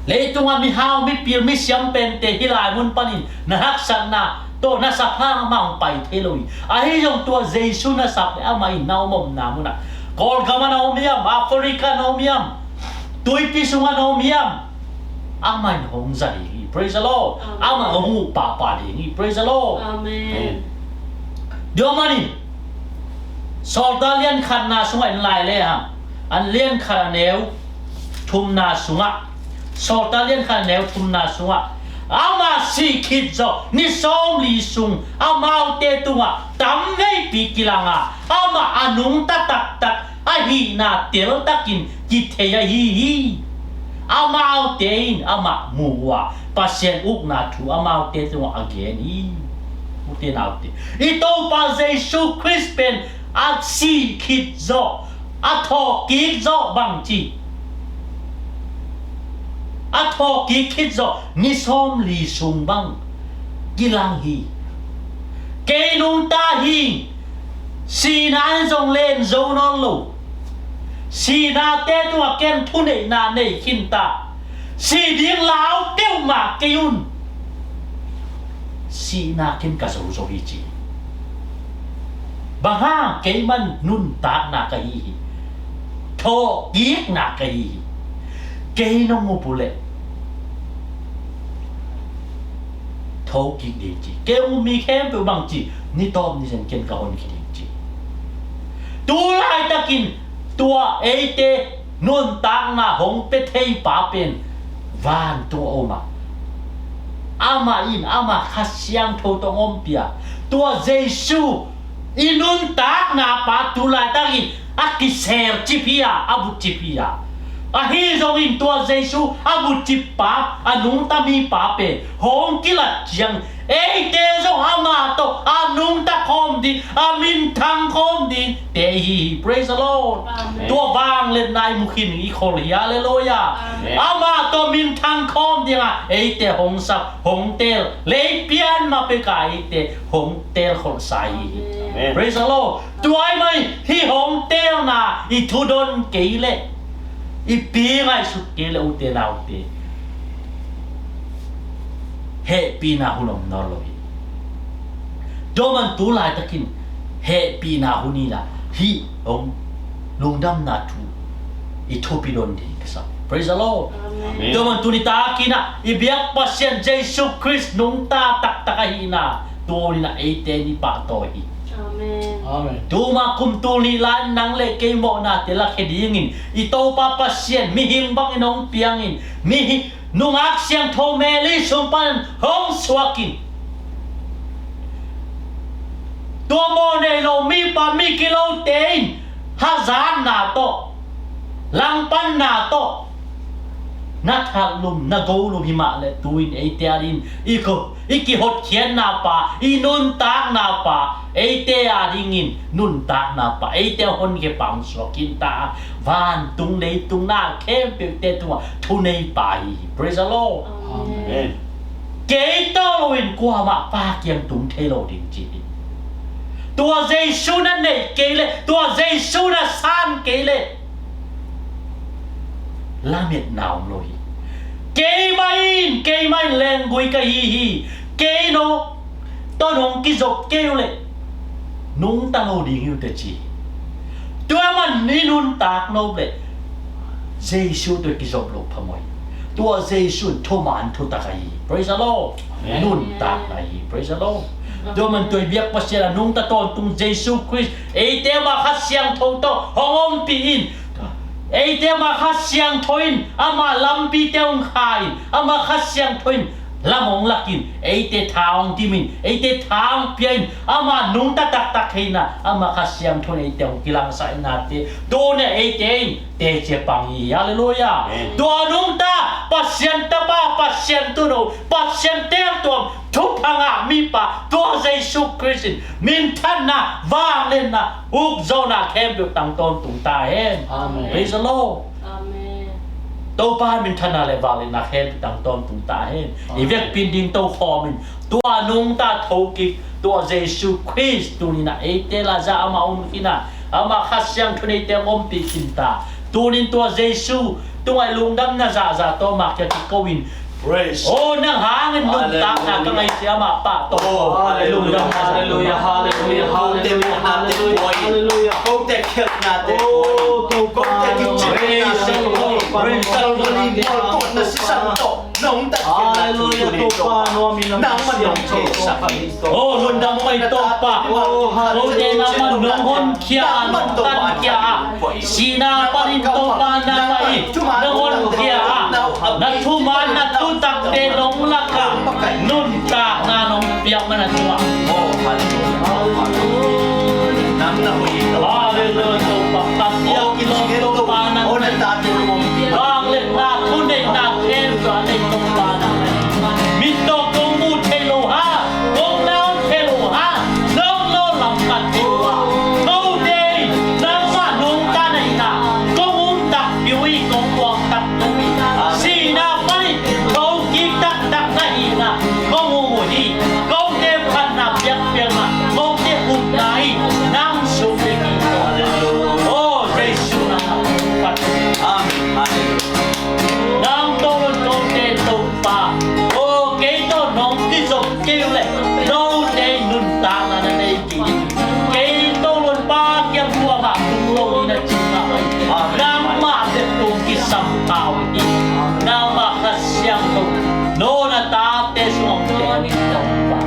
Leitungah mihau, mipil, misiam pente hih lai mun panin na haksatna tawh na saphang mah hong pai thei lo hi. Ahi zong tua Jesu na sap leh amah in na om omna munah, Kawlgam ah na om hiam, Africa na om hiam, tuipi sungah na om hiam, Amah in hong za ding hi. Praise the Lord. Amen. Amah hong uh pahpah ding hi. Praise the Lord. Amen. Amen. Tua manin Sawltak lian khatna sungah in lai le hang, a lian khat a neu thumna sungah, Sawltak lian khat a neu thumna sungah, amah sih khit zawh ni sawmli sung amaute tungah tamveipi kilang a, amah a nungta taktak ahihna teltakin kithei ahi hi. Amaute in amah mu uh a, Pasian ukna thu amaute tungah a gen hi. Ute naute, i Topa Jesu Khrist pen a sih khit zawh, a thawhkik zawh bangci, a thawhkik khit zawh ni sawmli sung bang kilang hi. Kei nungta hi, sihna in zong len zo nawn lo. Sihnate tungah ken thuneihna nei khinta. Sih ding lau peuhmah kei un. Sihna ken ka zo zo hi ci. Bang hang? Keimah nuntakna ka hi hi. Thawhkikna ka hi hi. Kei nong up uh leh thokik ding ci. Kei hong up mi khempeuh bangci, ni tawp ni zen ken ka honkhia ding ci. Tu laitakin tua eite nuntakna hong pia theipa pen vantung a om a, amah in amah Kha Siangtho tawh hong ompih a, tua Jesu i nuntakna pa tu laitakin a kiselcip hi a, a butcip hi a. Ahi zongin tua Jesu a butcip pa, a nungta mipa pen hong kilat ciang, eite zong amah tawh a nungta khawm ding, a minthang khawm ding te hi hi. Praise the Lord. Amen. Tua vangliatna i mu khin i khol hi. Halleluiah. Amen. Amah tawh minthang khawm ding a, eite hong sap, hong teel, lei pian ma pek a eite hong teel kholhsa hi hi. Amen. Praise the Lord. Tua ahih manin hih hong teelna i thudon kei leh, i pi ngaihsut kei leh, ute naute, hehpihna hun om nawn lo hi. Tua man tu laitakin hehpihna hun hi a, hih hong lungdamna thu i thupi don ding ka sa. Praise the Lord. Amen. Amen. Tua man tuni takin a i biak Pasian Jesu Khrist nungta taktak ahihna tuni-in a eite in i pahtawi hi. Amen. Amen. Tuma kum tul nih lai-in nang leh kei mawhnate lakhia dingin i Topa Pasian mihing bangin hong piangin, mihi-, nungak siangtho Mary sung panin hong suakin, tua mawh nei lo mipa migilote in hazatna tawh, langpanna tawh, na thahlum, na golum hi mah leh tu-in eite adingin i ko, i kihotkhiatna pa, i nuntakna pa, eite adingin nuntakna pa, eite a honkhia pa hong suak khinta a, vantung leitung na khempeuhte tungah thunei pa hi hi. Praise the Lord. Amen. Amen. Kei tawh loin kuamah Pa kiang tung thei lo ding ci hi. Tua Jesu na neih kei leh, tua Jesu na san kei leh, lametna om lo hi. Keimah in, keimah in lenggui ka hi hi. Kei no tawh nong kizop kei uh leh nungta lo ding hi uh teh ci hi. Tua man i nuntak nop leh Jesu tawh i kizop loh phamawh hi. Tua Jesu in thuman thutak ahi hi. Praise the Lord. Amen. Nuntakna ahi hi. Praise the Lord. Tua man tua i biak Pasian a nungta tawntung Jesu Khrist, eite amah Kha Siangtho tawh hong ompih in, eite amah Kha Siangtho in ama lampite hong kha in, ama Kha Siangtho in lam hong lak in, eite tha hong dim in, eite tha hong pia in, ama nungta taktak hi-in a, ama Kha Siangtho in eite hong kilangsak in a, te tuni-a eite in teci a pang hi. Halleluiah. Amen. Tua nungta, Pasian Tapa, Pasian Tuuno, Pasian teeltuam, thupha ngah mipa, tua Jesu Khrist in minthanna, vangliatna, ukzawhna khempeuh tang tawntung ta hen. Amen. Praise the Lord. Amen. Topa minthanna leh vangliatna khempeuh tang tawntung ta hen. Amen. I vekpi-in ding tokhawm in, tua nungta thokik, tua Jesu Khrist tuni-in a eite laiza amah om khin a, amah Kha Siangtho in eite hong ompih khinta. Tuni-in tua Jesu tungah i lungdamna zahzah tawh amah kiang kiko in, praise. Oh, nang hangin nuntakna ka ngaihsia, amah pahtawi. Oh, hallelujah, hallelujah, hallelujah, hallelujah, hallelujah, hallelujah. Kote khelhnate, oh, Topa, kote kicipnate, praise the Lord. Praise the Lord. Hallelujah, Topa, nuam ing, nangmah nong theihsak hi. Oh, lungdam ung ei Topa. Oh, hallelujah. Kote nangmah nong honkhia, nong tankhia. Sihna panin Topa nangmah in nong honkhia. Na thuman na thutakte nong lak a nuntakna nong piak man a tung ah. Hallelujah, Topa. Ka piak lo Topa nang. Vangliatna, thuneihna khempeuh a nei Topa nang. Mit tawh kong mu thei lo hang, kong na hong thei lo hang, nong nawh lam ka tung ah. Kote nangmah nungta na hi a, kong um takpi uh hi, kong muang takpi uh hi. Sihna panin thokik taktak na hi a, kong um uh hi. Kote phatna biakpiakna, kote upna hi, nang sung ding hi. Oh, Jesu nang phat. Amen. Nang tawh lun kote Topa. Oh, kei tawh nong kizop kei uh leh note nuntakna na nei kei. Kei tawh lun Pa kiang kuamah tung lo ding na ci mah hi. Nangmah bek tung kisam ta uh hi. Nangmah Kha Siangtho, no na tate sungah hong teng in Topa.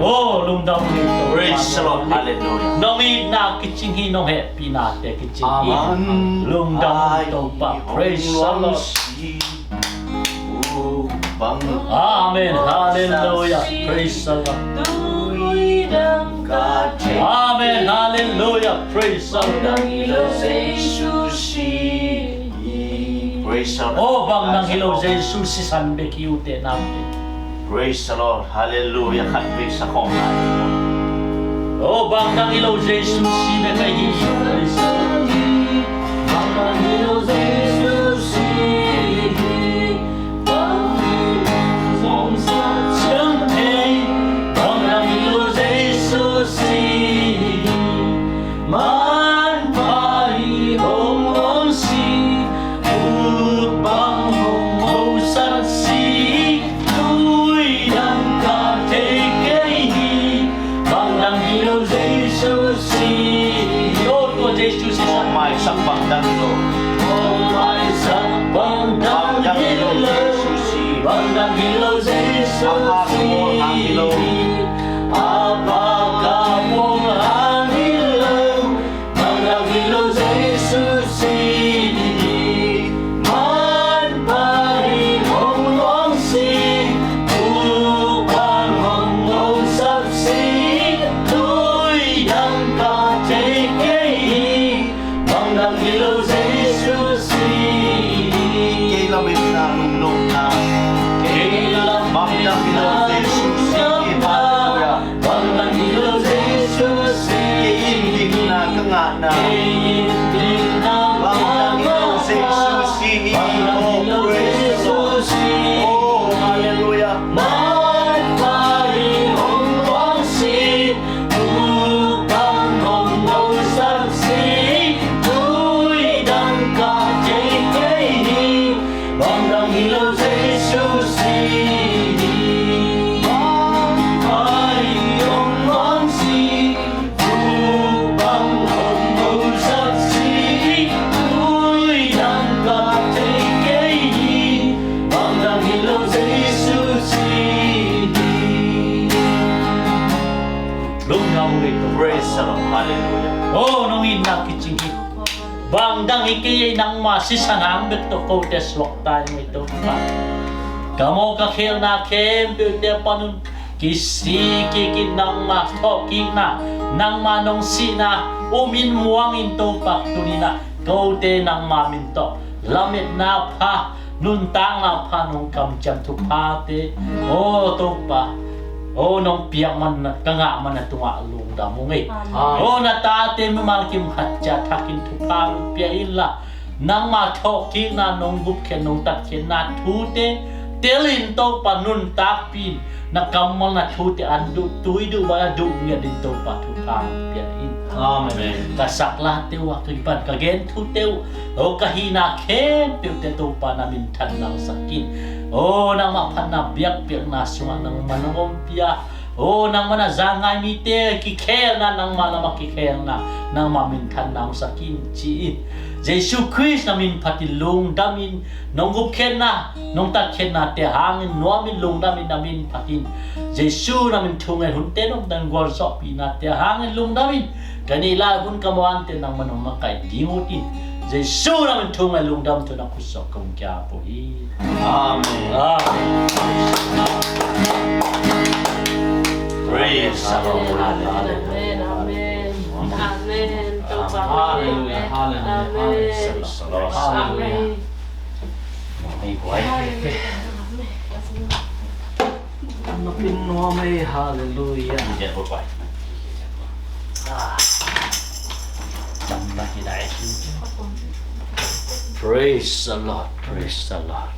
Oh, lungdam ung ei Topa. Praise the Lord. Hallelujah. Nong itna kicing hi, nong hehpihnate kicing hi. Amen. Lungdam ung ei Topa. Praise the Lord. Amen. Hallelujah. Praise the Lord. Amen. Hallelujah. Praise the Lord. Praise the Lord. Oh, bang dang hi lo Jesu sisan bek hi uh teh nang. Praise the Lord. Hallelujah. Khat vei sa khawm lai. Oh, bang dang hi lo Jesu si bek ahi hi. Praise the Lord. Bang dang hi lo Jesu si hi. Bang hi lo Jesu si hi. Bang dang hi lo Jesu si hi. Manpha hi hong nuamsa, buk bang hong hosatsa, tui dang ka thei kei hi. Bang dang hi lo Jesu si hi. Oh, tua Jesu si. Hong maisak bang dang hi lo. Hong maisak bang dang hi lo. Bang dang hi lo Jesu si hi. A pha ka muang hang hi lo. A pha ka muang hang hi lo. Bang dang hi lo Jesu si hi. Manpha hi hong nuamsa, buk bang hong hosatsa, tui dang ka thei kei hi. Bang dang hi lo Jesu si hi. Kei lametna lungnopna. Kei lametna. Bang dang hi lo Jesu si hi. Hallelujah. Bang dang hi lo Jesu si. Kei in dikna ka ngahna. Kei in dikna ka ngahna. Bang dang hi lo Jesu si hi. Bang dang hi lo Jesu si hi. Oh, hallelujah. Manpha hi hong nuamsa, buk bang hong hosatsa, tui dang ka thei kei hi. Bang dang hi lo Jesu si hi. Manpha hi hong nuamsa, buk bang hong hosatsa, tui dang ka thei kei hi. Bang dang hi lo Jesu si hi. Lungdam ung ei Topa. Praise the Lord. Hallelujah. Oh, nong itna kicing hi. Bang dang hi kei ei, nangma sisan hang bek tawh kote suakta ing ei Topa. Ka mawh ka khelna khempeuhte panun kisik kik in, nangma thawhkikna, nangma nong sihna um in, muang in Topa, tuni-in ah kote nangma min tawh lametna pha, nuntakna pha nong kamciam thuphate, aw Topa, aw nong piak man, ka ngah man a tungah lungdam ung ei. Amen. Aw na tate mimal kim khat ciat thakin thupha nong pia inla, nangma thawhkikna, nong gupkhiat nong tatkhiatna thute telin Topa nuntakpih in, na kammal na thute an duh, tui duh bang a duh ngiat in Topa thupha nong pia in. Amen. Ka saklate uh ah, ka kipan ka gen thute uh, aw ka hihna khempeuhte Topa na minthan nang sak in. Aw nangmah phatna biakpiakna sungah nangmah nong ompih a, aw nangmah na zangai mite kikhelna, nangmah lamah kikhelna, nangmah minthan nang sak in ci in. Jesu Khrist na min phatin lungdamin, nong gupkhiatna, nong tatkhiatnate hangin nuamin lungdamin na min phatin, Jesu na min thu ngen hunte nong dan gualzawhpihnate hangin lungdamin, ka neih lai hun ka mawh ante nangman hong makaih ding utin, Jesu na min thu ngen lungdam thu na khut zawh kong kiap uh hi. Amen. Amen. Praise the Lord. Hallelujah. Amen. Amen. Amen. Topa. Hallelujah. Hallelujah. Amen. Praise the Lord. Hallelujah. Amen. Amen. Hallelujah. Hallelujah. Praise the Lord. Praise the Lord.